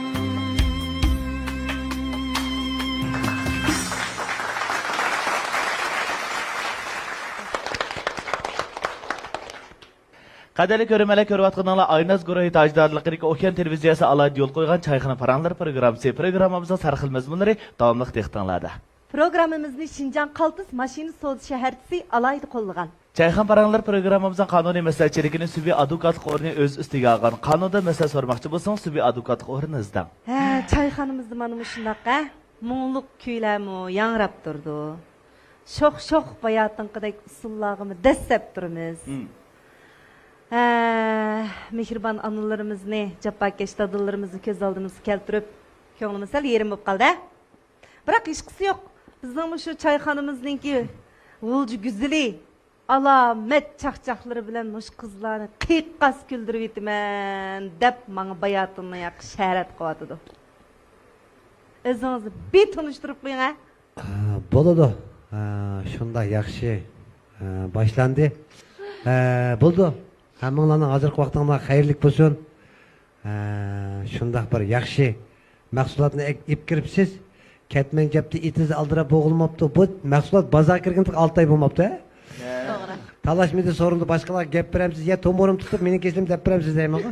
قەدىرلىك كۆرۈرمەنلەر، كۆرۈۋاتقىنىڭلار ئايناز گۇرۇھى تاجدارلىقىدىكى ئوكيان تېلېۋىزىيەسى ئالاھىدە يول قويغان چايخانا پاراڭلىرى پروگراممىسى. پروگراممىمىزنىڭ سەرخىل مەزمۇنلىرى داۋاملىق دىققىتىڭلاردا. پروگراممىمىزنى شىنجاڭ قالتىس ماشىنا سودا شەھەرچىسى ئالاھىدە قوللىغان. چايخانا پاراڭلىرى پروگراممىمىزنىڭ قانۇنىي مەسلىھەتچىلىكىنى سۈبھى ئادۋوكاتلىق ئورنى ئۆز ئۈستىگە ئالغان. قانۇندا مەسلىھەت سورىماقچى بولسىڭىز، سۈبھى ئادۋوكاتلىق ئورنىنى ئىزدەڭ. ھە، چايخانىمىزدا مانا مۇشۇنداق، ھە، مۇڭلۇق كۈيلەرمۇ ياڭراپ تۇرىدۇ. شوخ-شوخ باياتىنقىدەك ئۇسسۇللارغىمۇ دەسسەپ تۇرىمىز. مم. ھە، مېھرىبان ئانىلىرىمىزنى، جاپاكەش دادىلىرىمىزنى كۆز ئالدىمىزغا كەلتۈرۈپ، كۆڭلىمىز سەل يېرىم بولۇپ قالدى، ھە؟ بىراق ھېچقىسى يوق. بىزنىڭ مۇشۇ چايخانىمىزنىڭكى غۇلجا گۈزىلى، ئالامەت چاقچاقلىرى بىلەن مۇشۇ قىزلارنى قىيقاس كۈلدۈرۈۋېتىمەن دەپ، ماڭا باياتىننى ياققا شەرەت قىلىۋاتىدۇ. ئۆزىڭىزنى بىر تونۇشتۇرۇپ قويۇڭ، ھە؟ ئە، بولىدۇ. ئە، شۇنداق ياخشى، ئە، باشلاندى. ئە، بولىدۇ. ھەممىڭلارنىڭ ھازىرقى ۋاقتىڭلار خەيرلىك بولسۇن. ئە، شۇنداق بىر ياخشى مەھسۇلاتنى ئەك-، ئېلىپ كىرىپسىز. كەتمەن جەپتە ئېتىز ئالدىراپ بولغىلى بوپتۇ. بۇ مەھسۇلات بازارغا كىرگىنىگە ئالتە ئاي بولماپتۇ، ھە؟ توغرا. تالاشمىدى سورۇندا باشقىلارغا گەپ بېرەمسىز يا تومۇرۇم تۇتۇپ مېنىڭ كېسىلىمنى دەپ بېرەمسىز دەيمەنغۇ.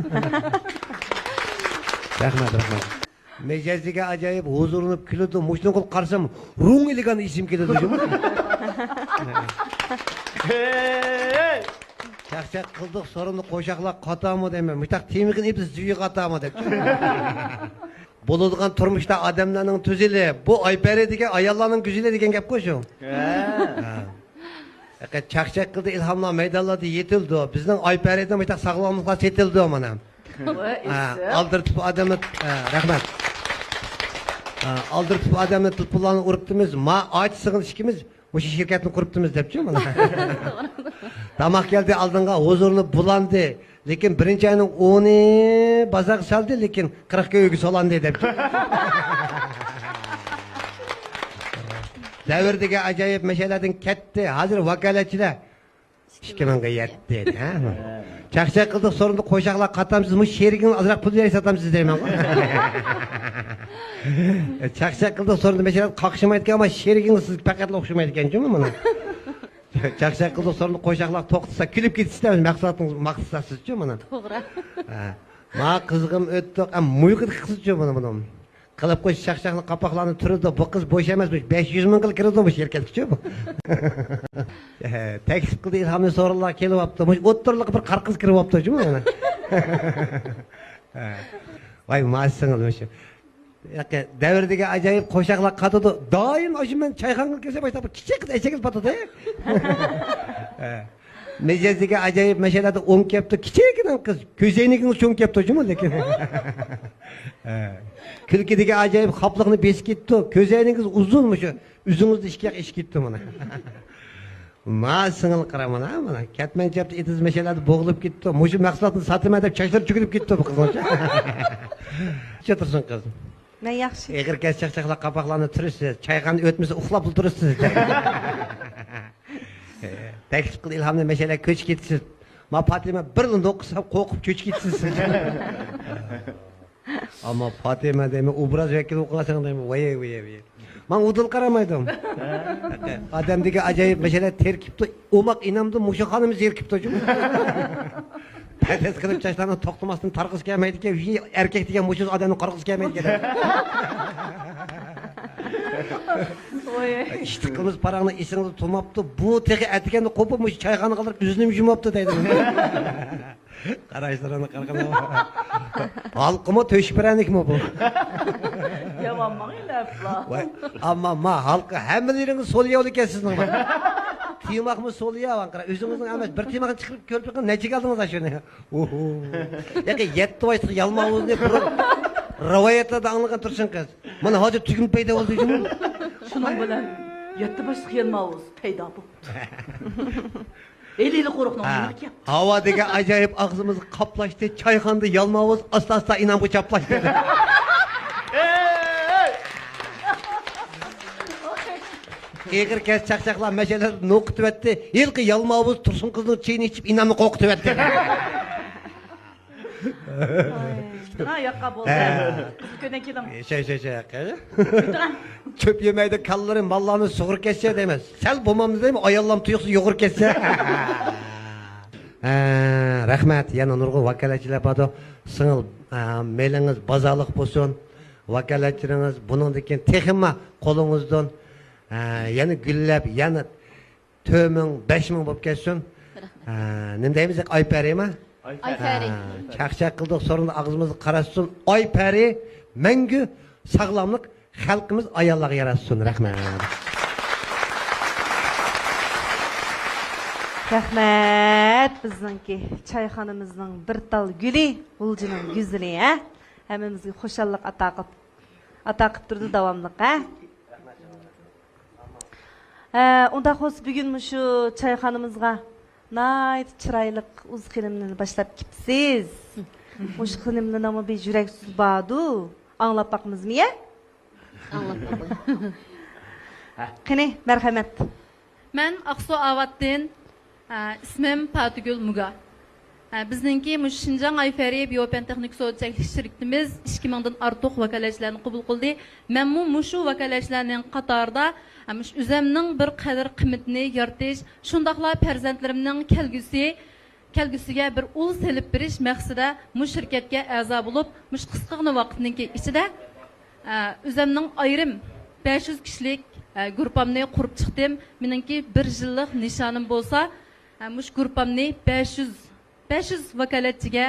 رەھمەت، رەھمەت. مىجەزىگە ئاجايىپ ھۇزۇرلىنىپ كۈلىدۇ. مۇشۇنىڭغا قارىسام، رۇڭ ئېلىگان ئېسىم كېلىدۇ جۇمۇ. ھەي! چاقچاق قىلدۇق، سورۇندا قوشاقلار قاتامۇ دەيمەن. مۇشتاق تېمىقىنى ئېيتىپ، زۈيى قاتامۇ دەپ. بولىدىغان تۇرمۇشتا ئادەملەرنىڭ تۈزۈلى، بۇ ئايپەرى دېگەن ئاياللارنىڭ گۈزىلى دېگەن گەپقۇ شۇ. ھە. ھە. ھەقىقەت چاقچاق قىلدى، ئىلھاملار مەيدانلاردا يېتىلدى. بىزنىڭ ئايپەرىدە مۇشتاق ساغلاملىقلار سېتىلدى مانا. ھە، ئالدىرىتىپ ئادەمنى، ھە، رەھمەت. ھە، ئالدىرىتىپ ئادەمنى تېلېفونلارنى ئۇرۇپتىمىز. ما ئاچا سىڭىل ئىككىمىز مۇشۇ شىركەتنى قۇرۇپتىمىز دەپچۇ مانا. تاماق كەلدى ئالدىڭغا، ھۇزۇرلىنىپ بۇلاندى. لېكىن بىرىنچى ئاينىڭ ئونى بازارغا سالدى، لېكىن قىرىق كۈن ئۆيگە سولاندى دەپتۇ. دەۋر دېگەن ئاجايىپ مەشەلەردىن كەتتى. ھازىر ۋاكالەتچىلەر ئىككى مىڭغا يەتتى. ھە؟ چاقچاق قىلدۇق سورۇندا قوشاقلار قاتامسىز، مۇشۇ شېرىكىڭىز ئازراق پۇل بېرەي ساتامسىز دەيمەن. چاقچاق قىلدۇق سورۇندا مەشەلەر قاقشىمايدىكەن، ئەمما شېرىكىڭىز سىز پەقەتلا ئوخشىمايدىكەن جۇمۇ مانا. چاقچاق قىلدۇق سورۇندا قوشاقلار توختىسا، كۈلۈپ كېتىشتە مەھسۇلاتنى ماختىسىزچۇ مانا. توغرا. ھە. ما قىزغىم ئۆتتۇق، ئەم مۇيقىدىكى قىزچۇ مانا بۇنىڭ. قىلىپ قويسا چاقچاقنى قاپاقلارنى تۈرىدۇ. بۇ قىز بوش ئەمەس، بەش يۈز مىڭ قىل كىرىدۇ بۇ شىركەتكىچۇ. ھە، تەكلىپ قىلدى ئىلھامنى سورۇنلار كېلىۋاپتۇ. مۇشۇ ئوتتۇرىلىققا بىر قارا قىز كىرىۋاپتۇ جۇمۇ مانا. ھە. ۋاي ماسىڭىز مۇشۇ. ياقى، دەۋر دېگەن ئاجايىپ قوشاقلار قاتىدۇ. دائىم ئاشۇ مەن چايخانىغا كىرسە باشلاپ بىر كىچىك قىز ئەچەكىز پاتىدۇ. ھە. مىجەز دېگەن ئاجايىپ مەشەلەردە ئوڭ كەپتۇ. كىچىككىنە قىز. كۆزەينىكىڭىز چوڭ كەپتۇ جۇمۇ لېكىن. ھە. كۈلكە دېگەن ئاجايىپ خاپلىقنى بېسىپ كېتىپتۇ. كۆزەينىكىڭىز ئۇزۇن مۇشۇ. ئۆزىڭىزدە ئىككى ياق ئېشىپ كېتىپتۇ مانا. ما سىڭىل قارا مانا، مانا. كەتمەن چاپتا ئېتىز مەشەلەردە بوغۇلۇپ كېتىپتۇ. مۇشۇ مەھسۇلاتنى ساتىمەن دەپ چاچلىرى چۆكۈلۈپ كېتىپتۇ بۇ قىزنىڭ. چاتىرسۇن قىز. مەن ياخشى. ئېغىر كەس چاقچاقلار قاپاقلارنى تۈرىسىز، چايخانا ئۆتمىسە ئۇخلاپلا تۇرىسىز. تەكلىپ قىل ئىلھامنى مەشەلە كۆچۈپ كېتىسىز. ما پاتىما بىرلا نوقۇسلاپ قورقۇپ چۆچۈپ كېتىسىز. ئەمما پاتىما دەيمەن، ئوبراز ۋەكىلى ئوقۇغانسەن دەيمەن، ۋاي، ۋاي، ۋاي. ماڭا ئۇدۇل قارىمايدۇ. ئادەمدىكى ئاجايىپ مەشەلە تېرىكىپتۇ، ئوماق ئىنامدىن مۇشۇ خانىم زېرىكىپتۇ. پەردەز قىلىپ چاچلارنى توختىماستىن تارتقۇسى كەلمەيدىكەن، ئەركەك دېگەن مۇشۇ ئادەمنى قارىغۇسى كەلمەيدىكەن. ۋاي. ئىشتىقىمىز پاراڭنى ئېسىڭىزدە تۇرماپتۇ، بۇ تېخى ئەتىگەندە قوپۇپ مۇشۇ چايخانىغا قاراپ يۈزىنىمۇ يۇماپتۇ دەيدۇ. قاراشلىرىنى قارىغىنا. ھالقىمۇ تۆشۈك پىرەنىكمۇ بۇ؟ يامان ماڭا ئېلىپلا. ۋاي، ئەمما ما ھالقا ھەممىلىرىڭىز سولياۋلىكەن سىزنىڭ. تىيماقمۇ سولياۋ، قارا، ئۆزىڭىزنىڭ ئەمەس، بىر تىيماقنى چىقىرىپ كۆرۈپ بېقىڭ، نەچچىگە ئالدىڭىز ئاشۇنى؟ ئوھو. ياقى يەتتە بايتلىق يالماۋۇزنى بۇرۇن رىۋايەتلەردە ئاڭلىغان تۇرسۇڭ قىز. مانا ھازىر تۈگۈن پەيدا بولدى جۇمۇ. شۇنىڭ بىلەن يەتتە باشلىق يالماۋۇز پەيدا بوپتۇ. ھېلىلا قورۇقنىڭ ھا، يېنىغا كەپتۇ. ھاۋا دېگەن ئاجايىپ ئاغزىمىزغا قاپلاشتى، چايخانىدا يالماۋۇز ئاستا-ئاستا ئىنامغا چاپلاشتى. ئېغىر كەس چاقچاقلار مەشەلەر نوقۇتۇۋەتتى. ھېلىقى يالماۋۇز تۇرسۇن قىزنىڭ چېيىنى ئىچىپ ئىنامنى قورقۇتۇۋەتتى. ھا، ياققا بولدى. ھە. قىزىل كۆينەك كېلىڭ. شەي، شەي، شەي، ياققا. كۆتۈرۈڭ. چۆپ يېمەيدۇ، كاللىرى ماللارنى سۇغۇر كەتسە دەيمەن. سەل بولمامدۇ دەيمەن، ئاياللام تۇيۇقسىز يۇغۇر كەتسە. ھە، رەھمەت. يەنە نۇرغۇن ۋاكالەتچىلەر باردۇ. سىڭىل، ھە، مېلىڭىز بازارلىق بولسۇن. ۋاكالەتچىلىرىڭىز بۇنىڭدىن كېيىن تېخىمۇ قولىڭىزدىن، ھە، يەنە گۈللەپ، يەنە تۆت مىڭ، بەش مىڭ بولۇپ كەتسۇن. رەھمەت. ھە، نېمە دەيمىز؟ ئايپەرىما؟ ئايپەرى. ھە، چاقچاق قىلدۇق، سورۇندا ئاغزىمىزغا قاراشسۇن. ئايپەرى مەڭگۈ ساغلاملىق، خەلقىمىز ئاياللارغا ياراشسۇن. رەھمەت. رەھمەت، بىزنىڭكى چايخانىمىزنىڭ بىر تال گۈلى، غۇلجىنىڭ گۈزىلى، ھە؟ ھەممىمىزگە خۇشاللىق ئاتا قىلىپ، ئاتا قىلىپ تۇرىدۇ داۋاملىق، ھە؟ ھە، ئۇنداق بولسا بۈگۈن مۇشۇ چايخانىمىزغا ناھايىتى چىرايلىق ئۇز خېنىمنى باشلاپ كېپسىز. مۇشۇ خېنىمنىڭمۇ بىر يۈرەك سۆزى باردۇ. ئاڭلاپ باقىمىزمۇ يە؟ ئاڭلاپ باقاي. قېنى، مەرھەمەت. مەن ئاقسۇ ئاۋاتتىن. ئە، ئىسمىم پاتىگۈل مۇگا. ئە، بىزنىڭكى مۇشۇ شىنجاڭ ئايفەرى بىيوپەن تېخنىك سودا چەكلىك شىركىتىمىز ئىككى مىڭدىن ئارتۇق ۋاكالەتچىلەرنى قوبۇل قىلدى. مەنمۇ مۇشۇ ۋاكالەتچىلەرنىڭ قاتارىدا، ئە، مۇشۇ ئۆزەمنىڭ بىر قەدىر قىممىتىنى يارىتىش، شۇنداقلا پەرزەنتلىرىمنىڭ كەلگۈسى، كەلگۈسىگە بىر ئۇل سېلىپ بېرىش مەقسىتىدە مۇشۇ شىركەتكە ئەزا بولۇپ، مۇشۇ قىسقىغىنە ۋاقىتنىڭكى ئىچىدە، ئە، ئۆزەمنىڭ ئايرىم بەش يۈز كىشىلىك، ئە، گۇرۇپپامنى قۇرۇپ چىقتىم. مېنىڭكى بىر يىللىق نىشانىم بولسا، ئە، مۇشۇ گۇرۇپپامنى بەش يۈز، بەش يۈز ۋاكالەتچىگە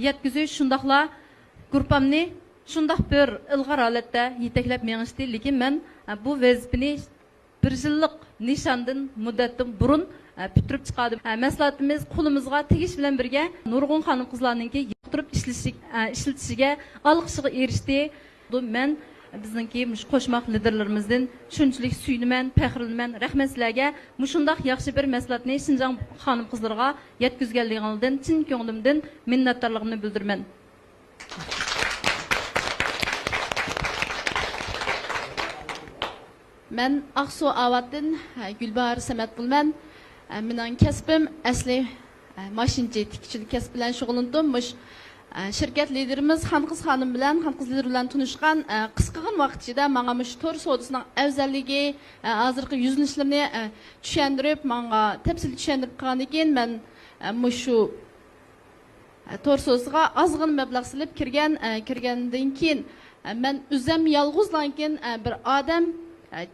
يەتكۈزۈش، شۇنداقلا گۇرۇپپامنى شۇنداق بىر ئىلغار ھالەتتە يېتەكلەپ مېڭىشتى. لېكىن مەن، ئە، بۇ ۋەزىپىنى بىر يىللىق نىشاندىن، مۇددەتتىن بۇرۇن، ئە، پۈتتۈرۈپ چىقاردىم. ئە، مەھسۇلاتىمىز قولىمىزغا تېگىش بىلەن بىرگە، نۇرغۇن خانىم-قىزلارنىڭكى ياقتۇرۇپ ئىشلىشى-، ئە، ئىشلىتىشىگە، ئالقىشىغا ئېرىشتى. مەن بىزنىڭكى مۇشۇ قوشماق لىدىرلىرىمىزدىن شۇنچىلىك سۆيۈنىمەن، پەخىرلىنىمەن. رەھمەت سىلەرگە، مۇشۇنداق ياخشى بىر مەھسۇلاتنى شىنجاڭ خانىم-قىزلىرىغا يەتكۈزگەنلىكىڭلارىدىن چىن كۆڭلۈمدىن مىننەتدارلىقىمنى بىلدۈرىمەن. مەن ئاقسۇ ئاۋاتتىن، ھە، گۈلباھار سەمەت بولىمەن. ھە، مېنىڭ كەسپىم ئەسلى، ھە، ماشىنىچى، تىككۈچىلىك كەسپى بىلەن شۇغۇللىنىدۇم. مۇش، ھە، شىركەت لىدىرىمىز خانقىز خانىم بىلەن، خانقىز لىدىر بىلەن تونۇشقان، ھە، قىسقىغىنە ۋاقىت ئىچىدە ماڭا مۇشۇ تور سودىسىنىڭ ئەۋزەللىكى، ھە، ھازىرقى يۈزلىنىشلىرىنى، ھە، چۈشەندۈرۈپ، ماڭا تەپسىلىي چۈشەندۈرۈپ قىلغاندىن كېيىن، مەن، ھە، مۇشۇ تور سودىسىغا ئازغىنە مەبلەغ سېلىپ كىرگەن، ئە، كىرگەندىن كېيىن، ئە، مەن ئۆزۈم يالغۇزلانكىن، ئە، بىر ئادەم، ئە،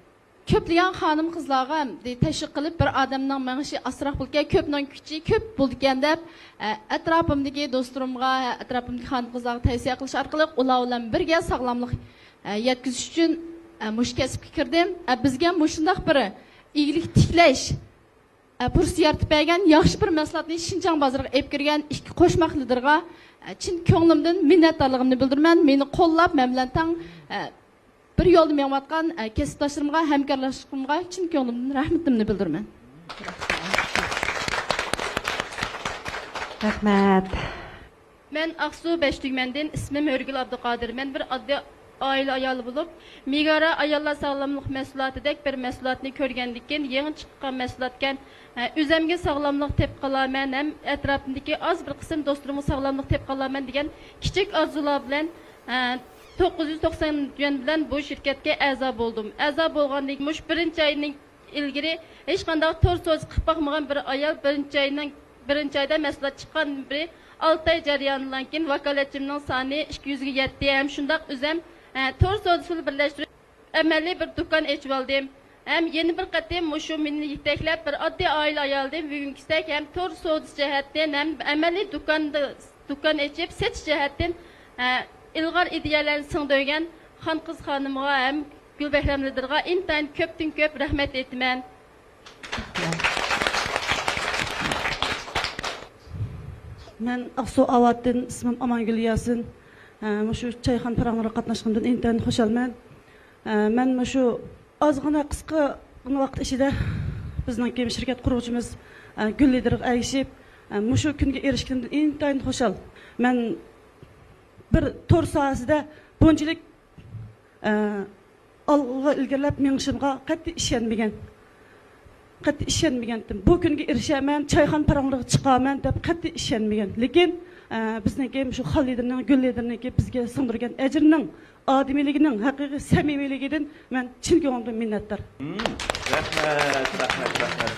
كۆپلىگەن خانىم-قىزلارغا ئەمدى تەشۋىق قىلىپ، بىر ئادەمنىڭ مېڭىشى ئاستىراق بولىدىكەن، كۆپنىڭ كۈچى كۆپ بولىدىكەن دەپ، ئە، ئەتراپىمدىكى دوستلىرىمغا، ئەتراپىمدىكى خانىم-قىزلارغا تەۋسىيە قىلىش ئارقىلىق ئۇلار بىلەن بىرگە ساغلاملىق، ئە، يەتكۈزۈش ئۈچۈن، ئە، مۇشۇ كەسىپكە كىردىم. ئە، بىزگە مۇشۇنداق بىر ئىگىلىك تىكلەش ئە، پۇرسەت يارىتىپ بەرگەن، ياخشى بىر مەھسۇلاتنى شىنجاڭ بازىرىغا ئېلىپ كىرگەن ئىككى قوشماق لىدىرىغا، ئە، چىن كۆڭلۈمدىن مىننەتدارلىقىمنى بىلدۈرىمەن. مېنى قوللاپ، مەن بىلەن تەڭ، ئە، بىر يولدا مېڭىۋاتقان، ئە، كەسىپداشلىرىمغا، ھەمكارلاشلىرىمغا چىن كۆڭلۈمدىن رەھمىتىمنى بىلدۈرىمەن. رەھمەت. مەن ئاقسۇ بەشتۈگمەندىن، ئىسمىم ھۆرىگۈل ئابدۇقادىر. مەن بىر ئاددىي ئائىلە ئايالى بولۇپ، مىگارا ئاياللار ساغلاملىق مەھسۇلاتىدەك بىر مەھسۇلاتنى كۆرگەندىن كېيىن، يېڭى چىققان مەھسۇلاتكەن، ئە، ئۆزەمگە ساغلاملىق تېپىپ قالارمەن ھەم ئەتراپىمدىكى ئاز بىر قىسىم دوستلىرىمغا ساغلاملىق تېپىپ قالارمەن دېگەن كىچىك ئارزۇلار بىلەن، ئە، توققۇز يۈز توقسان يۈەن بىلەن بۇ شىركەتكە ئەزا بولدۇم. ئەزا بولغاندىن كېيىن مۇشۇ بىرىنچى ئاينىڭ ئىلگىرى ھېچقانداق تور سودىسى قىلىپ باقمىغان بىر ئايال بىرىنچى ئاينىڭ، بىرىنچى ئايدا مەھسۇلات چىققاندىن بېرى ئالتە ئاي جەريانىدىن كېيىن ۋاكالەتچىمنىڭ سانى ئىككى يۈزگە يەتتى ھەم شۇنداق ئۆزەم، ئە، تور سودىسى بىلەن بىرلەشتۈرۈپ ئەمەلىي بىر دۇكان ئېچىۋالدىم. ھەم يەنە بىر قېتىم مۇشۇ مېنى يېتەكلەپ بىر ئاددىي ئائىلە ئايالىدىن بۈگۈنكىسىدەك ھەم تور سودىسى جەھەتتىن ھەم ئەمەلىي دۇكاندا، دۇكان ئېچىپ سېتىش جەھەتتىن، ئە، ئىلغار ئىدىيەلەرنى سىڭدۈرگەن خانقىز خانىمغا ھەم گۈلبەھرەم لىدىرغا ئىنتايىن كۆپتىن كۆپ رەھمەت ئېيتىمەن. مەن ئاقسۇ ئاۋاتتىن، ئىسمىم ئامانگۈل ياسىن. ئە، مۇشۇ چايخانا پاراڭلىرىغا قاتناشقىنىمدىن ئىنتايىن خۇشالمەن. ئە، مەن مۇشۇ ئازغىنە قىسقا ۋاقىت ئىچىدە بىزنىڭكى شىركەت قۇرغۇچىمىز، ئە، گۈل لىدىرغا ئەگىشىپ، ئە، مۇشۇ كۈنگە ئېرىشكىنىمدىن ئىنتايىن خۇشال. مەن بىر تور ساھەسىدە بۇنچىلىك ئە، ئالغا ئىلگىرىلەپ مېڭىشىمغا قەتئىي ئىشەنمىگەن. قەتئىي ئىشەنمىگەنتىم. بۇ كۈنگە ئېرىشەرمەن، چايخانا پاراڭلىرىغا چىقارمەن دەپ قەتئىي ئىشەنمىگەن. لېكىن، ئە، بىزنىڭكى مۇشۇ خان لىدىرنىڭ، گۈل لىدىرنىڭكى بىزگە سىڭدۈرگەن ئەجرىنىڭ، ئادىمىيلىكىنىڭ ھەقىقىي سەمىمىيلىكىدىن مەن چىن كۆڭلۈمدىن مىننەتدار. مم، رەھمەت، رەھمەت، رەھمەت.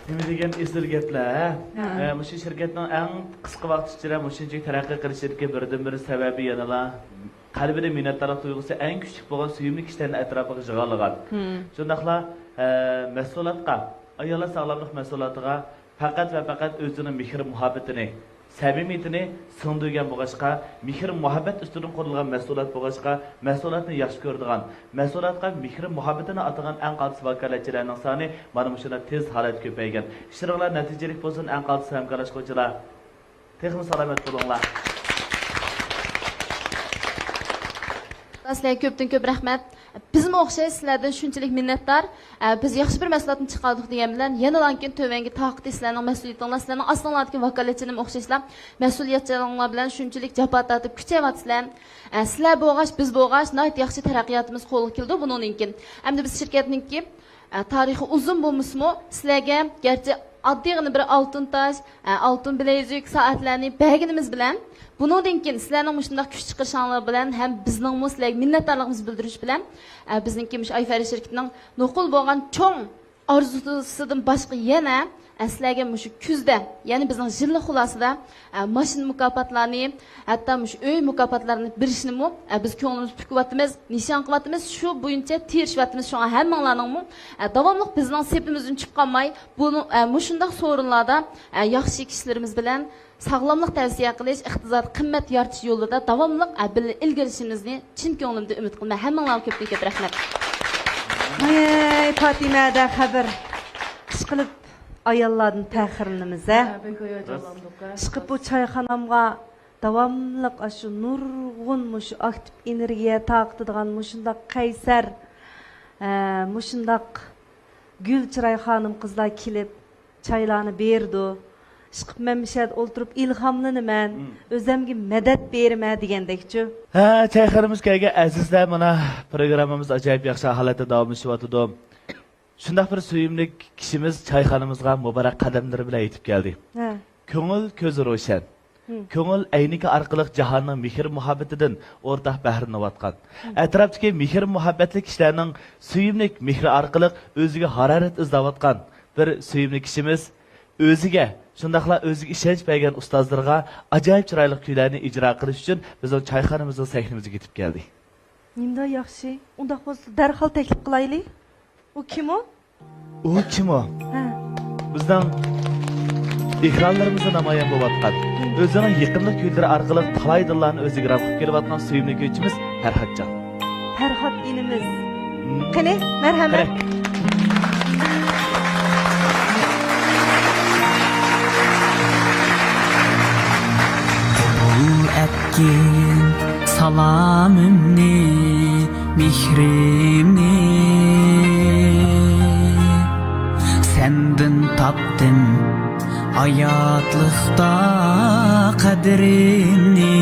نېمە دېگەن ئېسىل گەپلەر، ھە؟ ھە. ئە، مۇشۇ شىركەتنىڭ ئەڭ قىسقا ۋاقىت ئىچىدە مۇشۇنچىلىك تەرەققىي قىلىشىدىكى بىردىنبىر سەۋەبى يەنىلا قەلبىدە مىننەتدارلىق تۇيغۇسى ئەڭ كۈچلۈك بولغان سۆيۈملۈك كىشىلەرنى ئەتراپىغا يىغالىغان. مم. شۇنداقلا، ئە، مەھسۇلاتقا، ئاياللار ساغلاملىق مەھسۇلاتىغا پەقەت ۋە پەقەت ئۆزىنىڭ مېھىر-مۇھەببىتىنى، سەمىمىيىتىنى سىڭدۈرگەن بولغاچقا، مېھىر-مۇھەببەت ئۈستىدىن قۇرۇلغان مەھسۇلات بولغاچقا، مەھسۇلاتنى ياخشى كۆرىدىغان، مەھسۇلاتقا مېھىر-مۇھەببىتىنى ئاتىغان ئەڭ قالتىس ۋاكالەتچىلەرنىڭ سانى مانا مۇشۇنداق تېز ھالەتتە كۆپەيگەن. ئىشلىرىڭلار نەتىجىلىك بولسۇن، ئەڭ قالتىس ھەمكارلاشقۇچىلار. تېخىمۇ سالامەت بولۇڭلار. سىلەرگە كۆپتىن كۆپ رەھمەت. بىزمۇ ئوخشاش سىلەردىن شۇنچىلىك مىننەتدار. ئە، بىز ياخشى بىر مەھسۇلاتنى چىقاردۇق دېگەن بىلەن، يەنىلا كېيىن تۆۋەنگە تارقىتىش سىلەرنىڭ مەسئۇلىيىتىڭلار، سىلەرنىڭ ئاستىڭلاردىكى ۋاكالەتچىلەرمۇ ئوخشاشلا مەسئۇلىيەتچانلىقلار بىلەن شۇنچىلىك جاپا تارتىپ كۈچەيۋاتىسىلەر. ئە، سىلەر بولغاچ، بىز بولغاچ، ناھايىتى ياخشى تەرەققىياتىمىز قولغا كېلىدۇ بۇنىڭدىن كېيىن. ئەمدى بىز شىركەتنىڭكى، ئە، تارىخى ئۇزۇن بولمىسىمۇ، سىلەرگە گەرچە ئاددىيغىنا بىر ئالتۇن تاج، ئە، ئالتۇن بىلەيزۈك، سائەتلەرنى بەرگىنىمىز بىلەن، بۇنىڭدىن كېيىن سىلەرنىڭ مۇشۇنداق كۈچ چىقىرىشىڭلار بىلەن ھەم بىزنىڭمۇ سىلەرگە مىننەتدارلىقىمىزنى بىلدۈرۈش بىلەن، ئە، بىزنىڭكى مۇشۇ ئايفەرى شىركىتىنىڭ نوقۇل بولغان چوڭ ئارزۇسىدىن باشقا يەنە، ئە، سىلەرگە مۇشۇ كۈزدە، يەنى بىزنىڭ يىللىق خۇلاسىدا، ئە، ماشىنا مۇكاپاتلارنى، ھەتتا مۇشۇ ئۆي مۇكاپاتلارنى بېرىشنىمۇ، ئە، بىز كۆڭلىمىز پۈكۈۋاتىمىز، نىشان قىلىۋاتىمىز، شۇ بويىچە تىرىشىۋاتىمىز. شۇڭا ھەممىڭلارنىڭمۇ، ئە، داۋاملىق بىزنىڭ سېپىمىزدىن چۈشۈپ قالماي، بۇنىڭ، ئە، مۇشۇنداق سورۇنلاردا، ئە، ياخشى كىشىلىرىمىز بىلەن ساغلاملىق تەۋسىيە قىلىش، ئىقتىسادىي قىممەت يارىتىش يولىدا داۋاملىق، ئە، بىللە ئىلگىرىلىشىمىزنى چىن كۆڭلۈمدىن ئۈمىد قىلىمەن. ھەممىڭلارغا كۆپتىن كۆپ رەھمەت. ۋاي، پاتىمەدە خەۋەر. ئىشقىلىپ، ئاياللاردىن پەخىرلىنىمىز، ھە؟ ھە، بەك ھاياجانلاندۇق، ھە. ئىشقىلىپ، بۇ چايخانامغا داۋاملىق ئاشۇ نۇرغۇن مۇشۇ ئاكتىپ ئېنېرگىيە تارقىتىدىغان مۇشۇنداق قەيسەر، ھە، مۇشۇنداق گۈل چىراي خانىم قىزلار كېلىپ، چايلارنى بېرىدۇ. ئىشقىلىپ، مەن مۇشۇ يەردە ئولتۇرۇپ ئىلھاملىنىمەن، مم. ئۆزەمگە مەدەت بېرىمەن دېگەندەكچۇ. ھە، چايخانىمىز كەلگەن ئەزىزلەر، مانا پروگراممىمىز ئاجايىپ ياخشى ھالەتتە داۋاملىشىۋاتىدۇ. شۇنداق بىر سۆيۈملۈك كىشىمىز چايخانىمىزغا مۇبارەك قەدەملىرى بىلەن يېتىپ كەلدى. ھە. كۆڭۈل كۆزى روشەن. ھە. كۆڭۈل ئەينىكى ئارقىلىق جاھاننىڭ مېھىر-مۇھەببىتىدىن ئورتاق بەھرىلىنىۋاتقان، ھە. ئەتراپتىكى مېھىر-مۇھەببەتلىك كىشىلەرنىڭ سۆيۈملۈك مېھرى ئارقىلىق ئۆزىگە ھارارەت ئىزدەۋاتقان بىر سۆيۈملۈك كىشىمىز ئۆزىگە، شۇنداقلا ئۆزىگە ئىشەنچ بەرگەن ئۇستازلىرىغا ئاجايىپ چىرايلىق كۈيلەرنى ئىجرا قىلىش ئۈچۈن بىزنىڭ چايخانىمىزنىڭ سەھنىمىزگە يېتىپ كەلدى. نېمانداق ياخشى. ئۇنداق بولسا دەرھال تەكلىپ قىلايلى. ئۇ كىم ئۇ؟ ئۇ كىم ئۇ؟ ھە. بىزنىڭ ئېكرانلىرىمىزدا نامايان بولۇۋاتقان، ئۆزىنىڭ يېقىملىق كۈيلىرى ئارقىلىق تالاي دىللارنى ئۆزىگە رام قىلىپ كېلىۋاتقان سۆيۈملۈك كۈيچىمىز پەرھاتجان. پەرھات ئىنىمىز. مم. قېنى، مەرھەمەت. قېنى. قوبۇل ئەتكىن سالامىمنى، مېھرىمنى سەندىن تاپتىم، ھاياتلىقتا قەدرىمنى.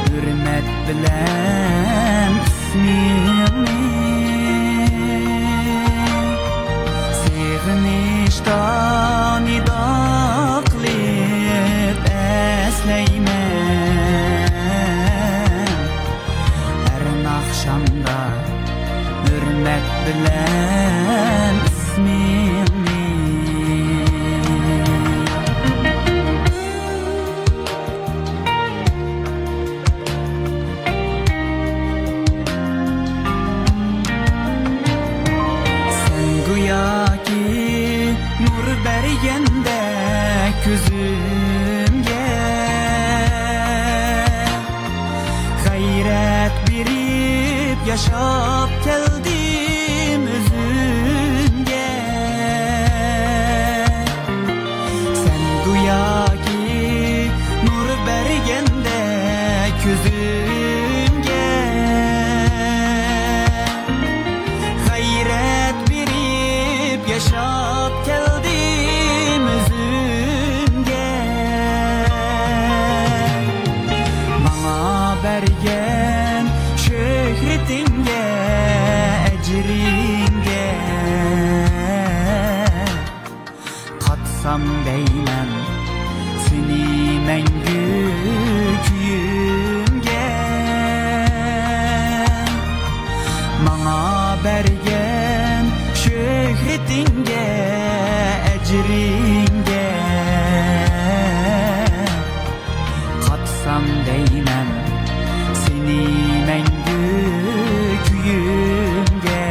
ھۆرمەت بىلەن ئىسمىڭنى سېغىنىشتا نىدا قىلىپ ئەسلەيمەن. ھەر ناخشامدا ھۆرمەت بىلەن ئىسمىڭنى. سەن گوياكى نۇر بەرگەندەك كۆزۈمگە، غەيرەت بېرىپ ياشاپ كەلدىم ئۆزۈمگە. سەن گوياكى نۇر بەرگەندەك كۆزۈمگە، غەيرەت بېرىپ ياشاپ كەلدىم ئۆزۈمگە. ماڭا بەرگەن شۆھرىتىڭگە، ئەجرىڭگە قاتسام دەيمەن سېنى مەڭگۈ كۈيۈمگە. ماڭا بەرگەن شۆھرىتىڭگە، ئەجرىڭگە قاتسام دەيمەن سېنى مەڭگۈ كۈيۈمگە.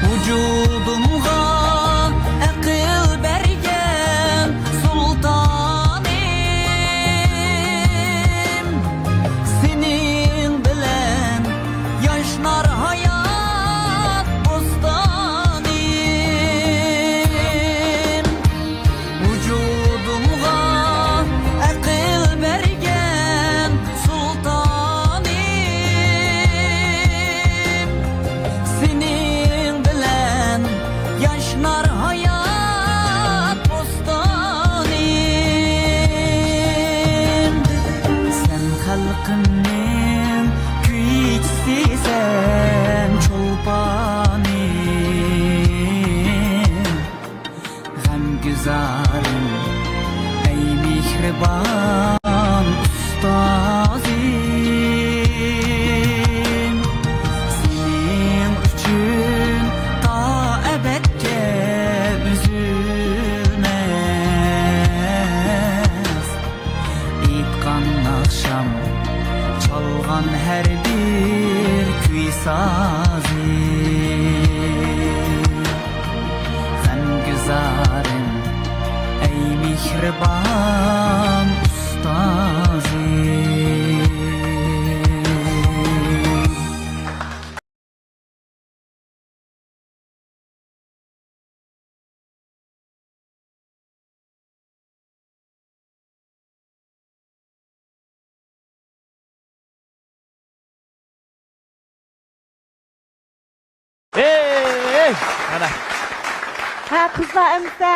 ۋۇجۇدۇمغا ئەقىل بەرگەن سۇلتانىم، سېنىڭ بىلەن ياشنار ھايات بوستانىم. ۋۇجۇدۇمغا ئەقىل بەرگەن سۇلتانىم، سېنىڭ بىلەن ياشنار ھايات بوستانىم. سەن خەلقىمنىڭ كۈيچىسى، سەن چولپانىم. غەمگۈزارىم، ئەي مېھرىبان ئۇستازىم، سېنىڭ ئۈچۈن تا ئەبەدكە ئۈزۈلمەس ئېيتقان ناخشام، چالغان ھەر بىر كۈي سازى. غەمگۈزارىم، ئەي مېھرىبان ئۇستازىم. ھېي! مانا. ھە، قىزلار، ئەمىسە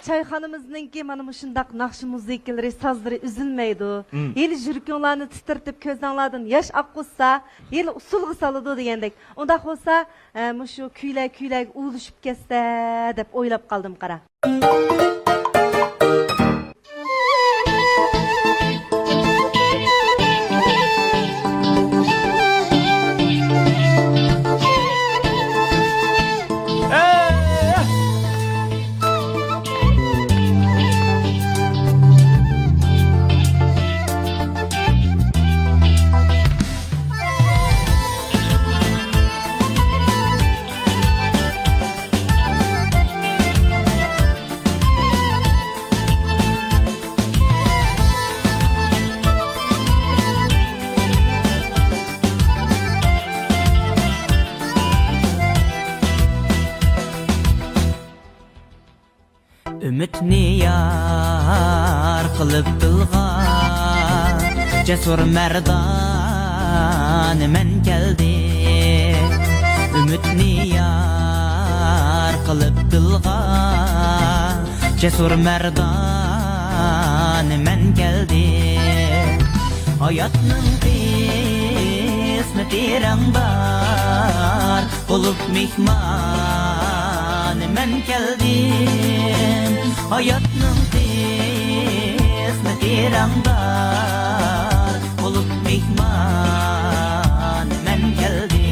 چايخانىمىزنىڭكى مانا مۇشۇنداق ناخشا مۇزىكىلىرى، سازلىرى ئۈزۈلمەيدۇ. مم. ھېلى يۈرىكىڭلارنى تىترىتىپ، كۆزۈڭلاردىن ياش ئاققۇزسا، ھېلى ئۇسسۇلغا سالىدۇ دېگەندەك. ئۇنداق بولسا، ھە، مۇشۇ كۈيلەر كۈيلەرگە ئۇلىشىپ كەتسە دەپ ئويلاپ قالدىم، قارا. ئۈمىدنى يار قىلىپ دىلغا، جەسۇر مەردان مەن كەلدىم. ئۈمىدنى يار قىلىپ دىلغا، جەسۇر مەردان مەن كەلدىم. ھاياتنىڭ قىسمىتى رەڭدار، بولۇپ مېھمان مەن كەلدىم. ھاياتنىڭ قىسمىتى رەڭدار، بولۇپ مېھمان مەن كەلدىم.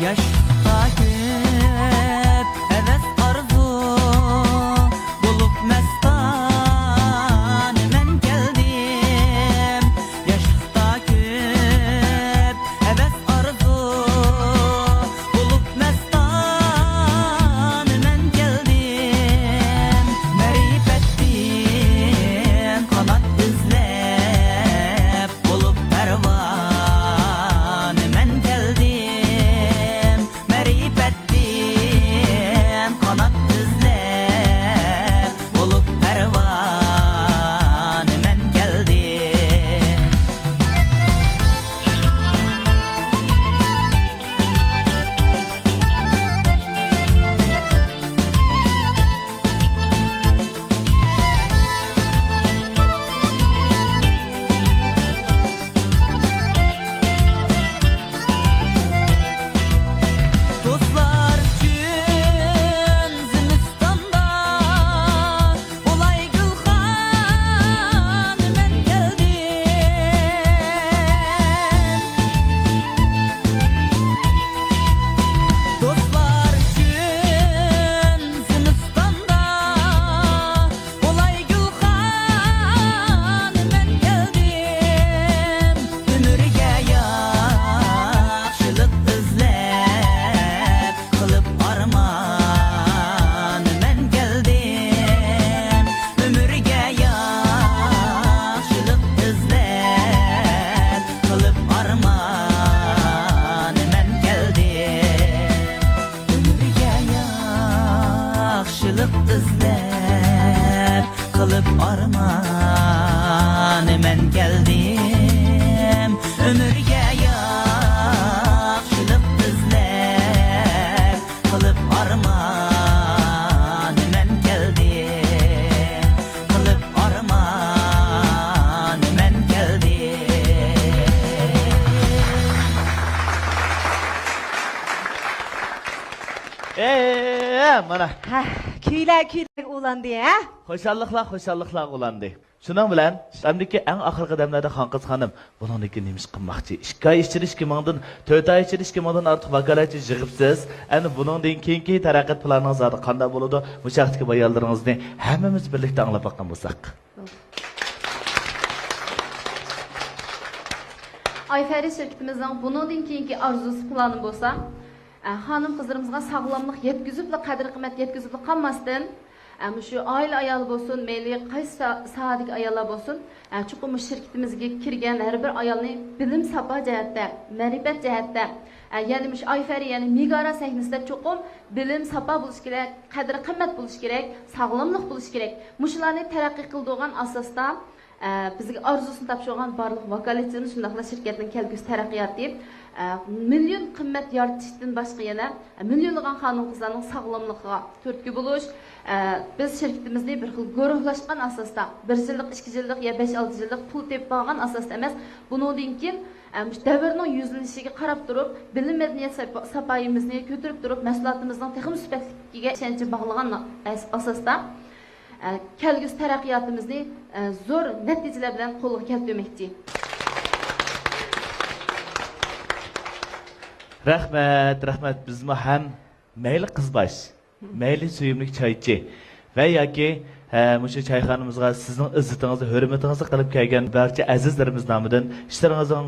ياشلىقتا كۆپ ھەۋەس ئارزۇ، بولۇپ مەستانە مەن كەلدىم. ياشلىقتا كۆپ ھەۋەس ئارزۇ، بولۇپ مەستانە مەن كەلدىم. مەرىپەتتىن قانات ئىزلەپ، بولۇپ پەرۋانە مەن كەلدىم. مەرىپەتتىن قانات ئىزلەپ، بولۇپ پەرۋانە مەن كەلدىم. دوستلار ئۈچۈن زىمىستاندا، بولاي گۈلخان مەن كەلدىم. دوستلار ئۈچۈن زىمىستاندا، بولاي گۈلخان مەن كەلدىم. ئۆمۈرگە ياخشىلىق ئىزلەپ، قىلىپ ئارمان مەن كەلدىم. ئۆمۈرگە ياخشىلىق ئىزلەپ، قىلىپ ئارمان مەن كەلدىم. ئۆمۈرگە ياخشىلىق ئىزلەپ، قىلىپ ئارمان مەن كەلدىم. ئۆمۈرگە ياخشىلىق ئىزلەپ، قىلىپ ئارمان مەن كەلدىم. قىلىپ ئارمان مەن كەلدىم. ئەي، مانا. ھە، كۈيلەر كۈيلەرگە ئۇلاندى، ھە؟ خۇشاللىقلار خۇشاللىقلارغا ئۇلاندى. شۇنىڭ بىلەن ئىشلامدىكى ئەڭ ئاخىرقى دەملەردە خانقىز خانىم بۇنىڭدىن كېيىن نېمە ئىش قىلماقچى؟ ئىككى ئاي ئىچىدە ئىككى مىڭدىن، تۆت ئاي ئىچىدە ئىككى مىڭدىن ئارتۇق ۋاكالەتچى يىغىپسىز. ئەنە بۇنىڭدىن كېيىنكى تەرەققىيات پىلانىڭىز زادى قانداق بولىدۇ؟ مۇشۇ ھەقتىكى بايانلىرىڭىزنى ھەممىمىز بىرلىكتە ئاڭلاپ باققان بولساق. ئايفەرى شىركىتىمىزنىڭ بۇنىڭدىن كېيىنكى ئارزۇسى، پىلانى بولسا، ئە، خانىم-قىزلىرىمىزغا ساغلاملىق يەتكۈزۈپلا، قەدىر-قىممەت يەتكۈزۈپلا قالماستىن، ئە، مۇشۇ ئائىلە ئايالى بولسۇن، مەيلى قايسى سا-، ساھەدىكى ئاياللار بولسۇن، ئە، چوقۇم مۇشۇ شىركىتىمىزگە كىرگەن ھەر بىر ئايالنى بىلىم ساپا جەھەتتە، مەرىپەت جەھەتتە، ئە، يەنى مۇشۇ ئايفەرى، يەنى نىگارا سەھنىسىدە چوقۇم بىلىم ساپا بولۇشى كېرەك، قەدىر-قىممەت بولۇشى كېرەك، ساغلاملىق بولۇشى كېرەك. مۇشۇلارنى تەرەققىي قىلدۇرغان ئاساستا، ئە، بىزگە ئارزۇسىنى تاپشۇرغان بارلىق ۋاكالەتچىلىرىمىز، شۇنداقلا شىركەتنىڭ كەلگۈسى تەرەققىياتى، ئە، مىليون قىممەت يارىتىشتىن باشقا يەنە، ئە، مىليونلىغان خانىم-قىزلارنىڭ ساغلاملىقىغا تۈرتكە بولۇش، ئە، بىز شىركىتىمىزنى بىر خىل گۇرۇھلاشقان ئاساستا، بىر يىللىق، ئىككى يىللىق يا بەش-ئالتە يىللىق پۇل تېپىپ بارغان ئاساستا ئەمەس، بۇنىڭدىن كېيىن، ئە، مۇشۇ دەۋرنىڭ يۈزلىنىشىگە قاراپ تۇرۇپ، بىلىم مەدەنىيەت ساپا-، ساپايىمىزنى كۆتۈرۈپ تۇرۇپ، مەھسۇلاتىمىزنىڭ تېخىمۇ سۈپەتلىكىگە ئىشەنچ باغلىغان ئەس-، ئاساستا، ئە، كەلگۈسى تەرەققىياتىمىزنى، ئە، زور نەتىجىلەر بىلەن قولغا كەلتۈرمەكچى. رەھمەت، رەھمەت. بىزمۇ ھەم مەيلى قىزباش، مەيلى سۆيۈملۈك چايچى ۋە ياكى، ھە، مۇشۇ چايخانىمىزغا سىزنىڭ ئىززىتىڭىزنى، ھۆرمىتىڭىزنى قىلىپ كەلگەن بارچە ئەزىزلىرىمىز نامىدىن ئىشلىرىڭىزنىڭ،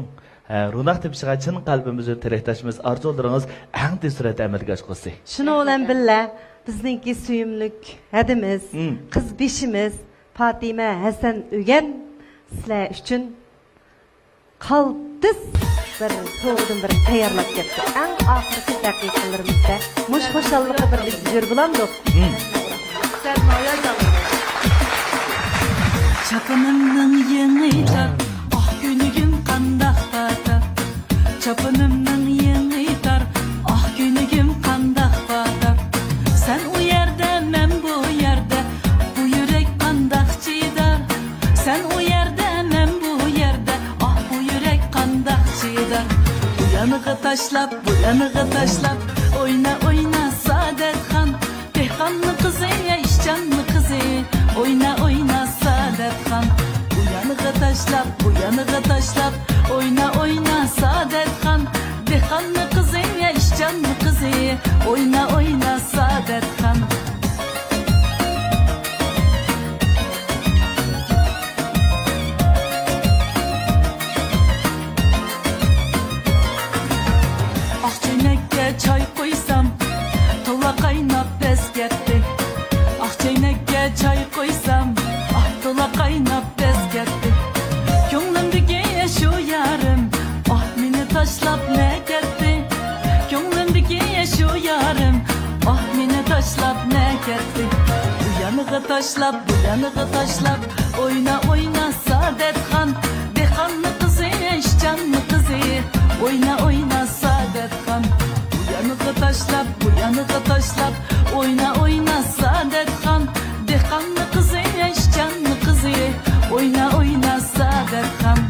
ھە، روناق تېپىشىغا چىن قەلبىمىزدىن تىلەكداشمىز، ئارزۇلىرىڭىز ئەڭ تېز سۈرئەتتە ئەمەلگە ئاشقۇسى. شۇنىڭ بىلەن بىللە، بىزنىڭكى سۆيۈملۈك ھەدىمىز، مم. قىز بېشىمىز، پاتىمە ھەسەن ئۆگەن سىلەر ئۈچۈن قالتىس بىر سوۋغىدىن بىر تەييارلاپ كەپتۇ. ئەڭ ئاخىرقى دەقىقىلىرىمىزدە مۇشۇ خۇشاللىققا بىرلىكتە جۆر بولامدۇق؟ چاپىنىمنىڭ يېڭى تار، ئاھ، كۆينىكىم قانداق پاتار. چاپىنىمنىڭ يېڭى تار، ئاھ، كۆينىكىم قانداق پاتار. سەن ئۇ يەردە، مەن بۇ يەردە، بۇ يۈرەك قانداق چىدار. سەن ئۇ يەردە، مەن بۇ يەردە، ئاھ، بۇ يۈرەك قانداق چىدار. ئۇ يانغا تاشلاپ، بۇ يانغا تاشلاپ، ئوينا، ئوينا، سائادەتخان. دېھقاننىڭ قىزى، ئىشچاننىڭ قىزى، ئوينا، ئوينا، سائادەتخان. ئۇ يانغا تاشلاپ، بۇ يانغا تاشلاپ، ئوينا، ئوينا، سائادەتخان. دېھقاننىڭ قىزى، ئىشچاننىڭ قىزى، ئوينا، ئوينا، سائادەتخان. ئاق چەينەككە چاي قۇيسام، تولا قايناپ پەس كەتتى. ئاق چەينەككە چاي قۇيسام، ئاھ، تولا قايناپ پەس كەتتى. كۆڭلۈمدىكى شۇ يارىم، ئاھ، مېنى تاشلاپ نە كەتتى. كۆڭلۈمدىكى شۇ يارىم، ئاھ، مېنى تاشلاپ نە كەتتى. ئۇ يانغا تاشلاپ، بۇ يانغا تاشلاپ، ئوينا، ئوينا، سائادەتخان. دېھقاننىڭ قىزى، ئىشچاننىڭ قىزى، ئوينا، ئوينا، سائادەتخان. ئۇ يانغا تاشلاپ، بۇ يانغا تاشلاپ، ئوينا، ئوينا، سائادەتخان. دېھقاننىڭ قىزى، ئىشچاننىڭ قىزى، ئوينا، ئوينا، سائادەتخان.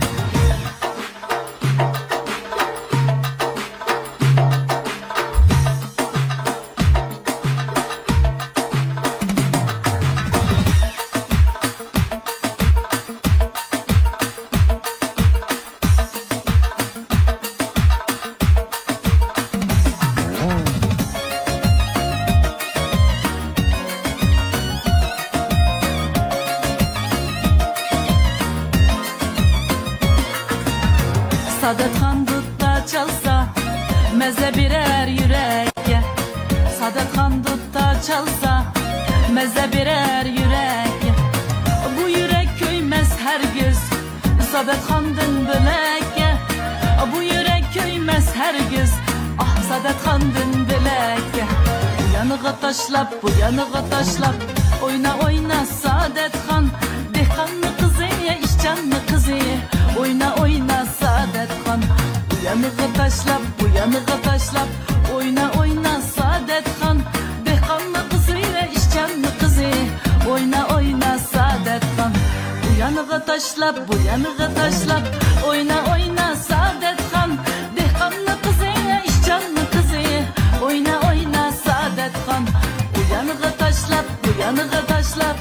سادەتخان دۇتتا چالسا، مەززە بېرەر يۈرەككە. سادەتخان دۇتتا چالسا، مەززە بېرەر يۈرەككە. بۇ يۈرەك كۆيمەس ھەرگىز سادەتخاندىن بۆلەككە. بۇ يۈرەك كۆيمەس ھەرگىز، ئاھ، سادەتخاندىن بۆلەككە. ئۇ يانغا تاشلاپ، بۇ يانغا تاشلاپ، ئوينا، ئوينا، سادەتخان. دېھقاننىڭ قىزى، ئىشچاننىڭ قىزى، ئوينا، ئوينا، سادەتخان. ئۇ يانغا تاشلاپ، بۇ يانغا تاشلاپ، ئوينا، ئوينا، سادەتخان. دېھقاننىڭ قىزى، ئىشچاننىڭ قىزى، ئوينا، ئوينا، سادەتخان. ئۇ يانغا تاشلاپ، بۇ يانغا تاشلاپ، ئوينا، ئوينا، سادەتخان. دېھقاننىڭ قىزى، ئىشچاننىڭ قىزى، ئوينا، ئوينا، سادەتخان. ئۇ يانغا تاشلاپ، بۇ يانغا تاشلاپ،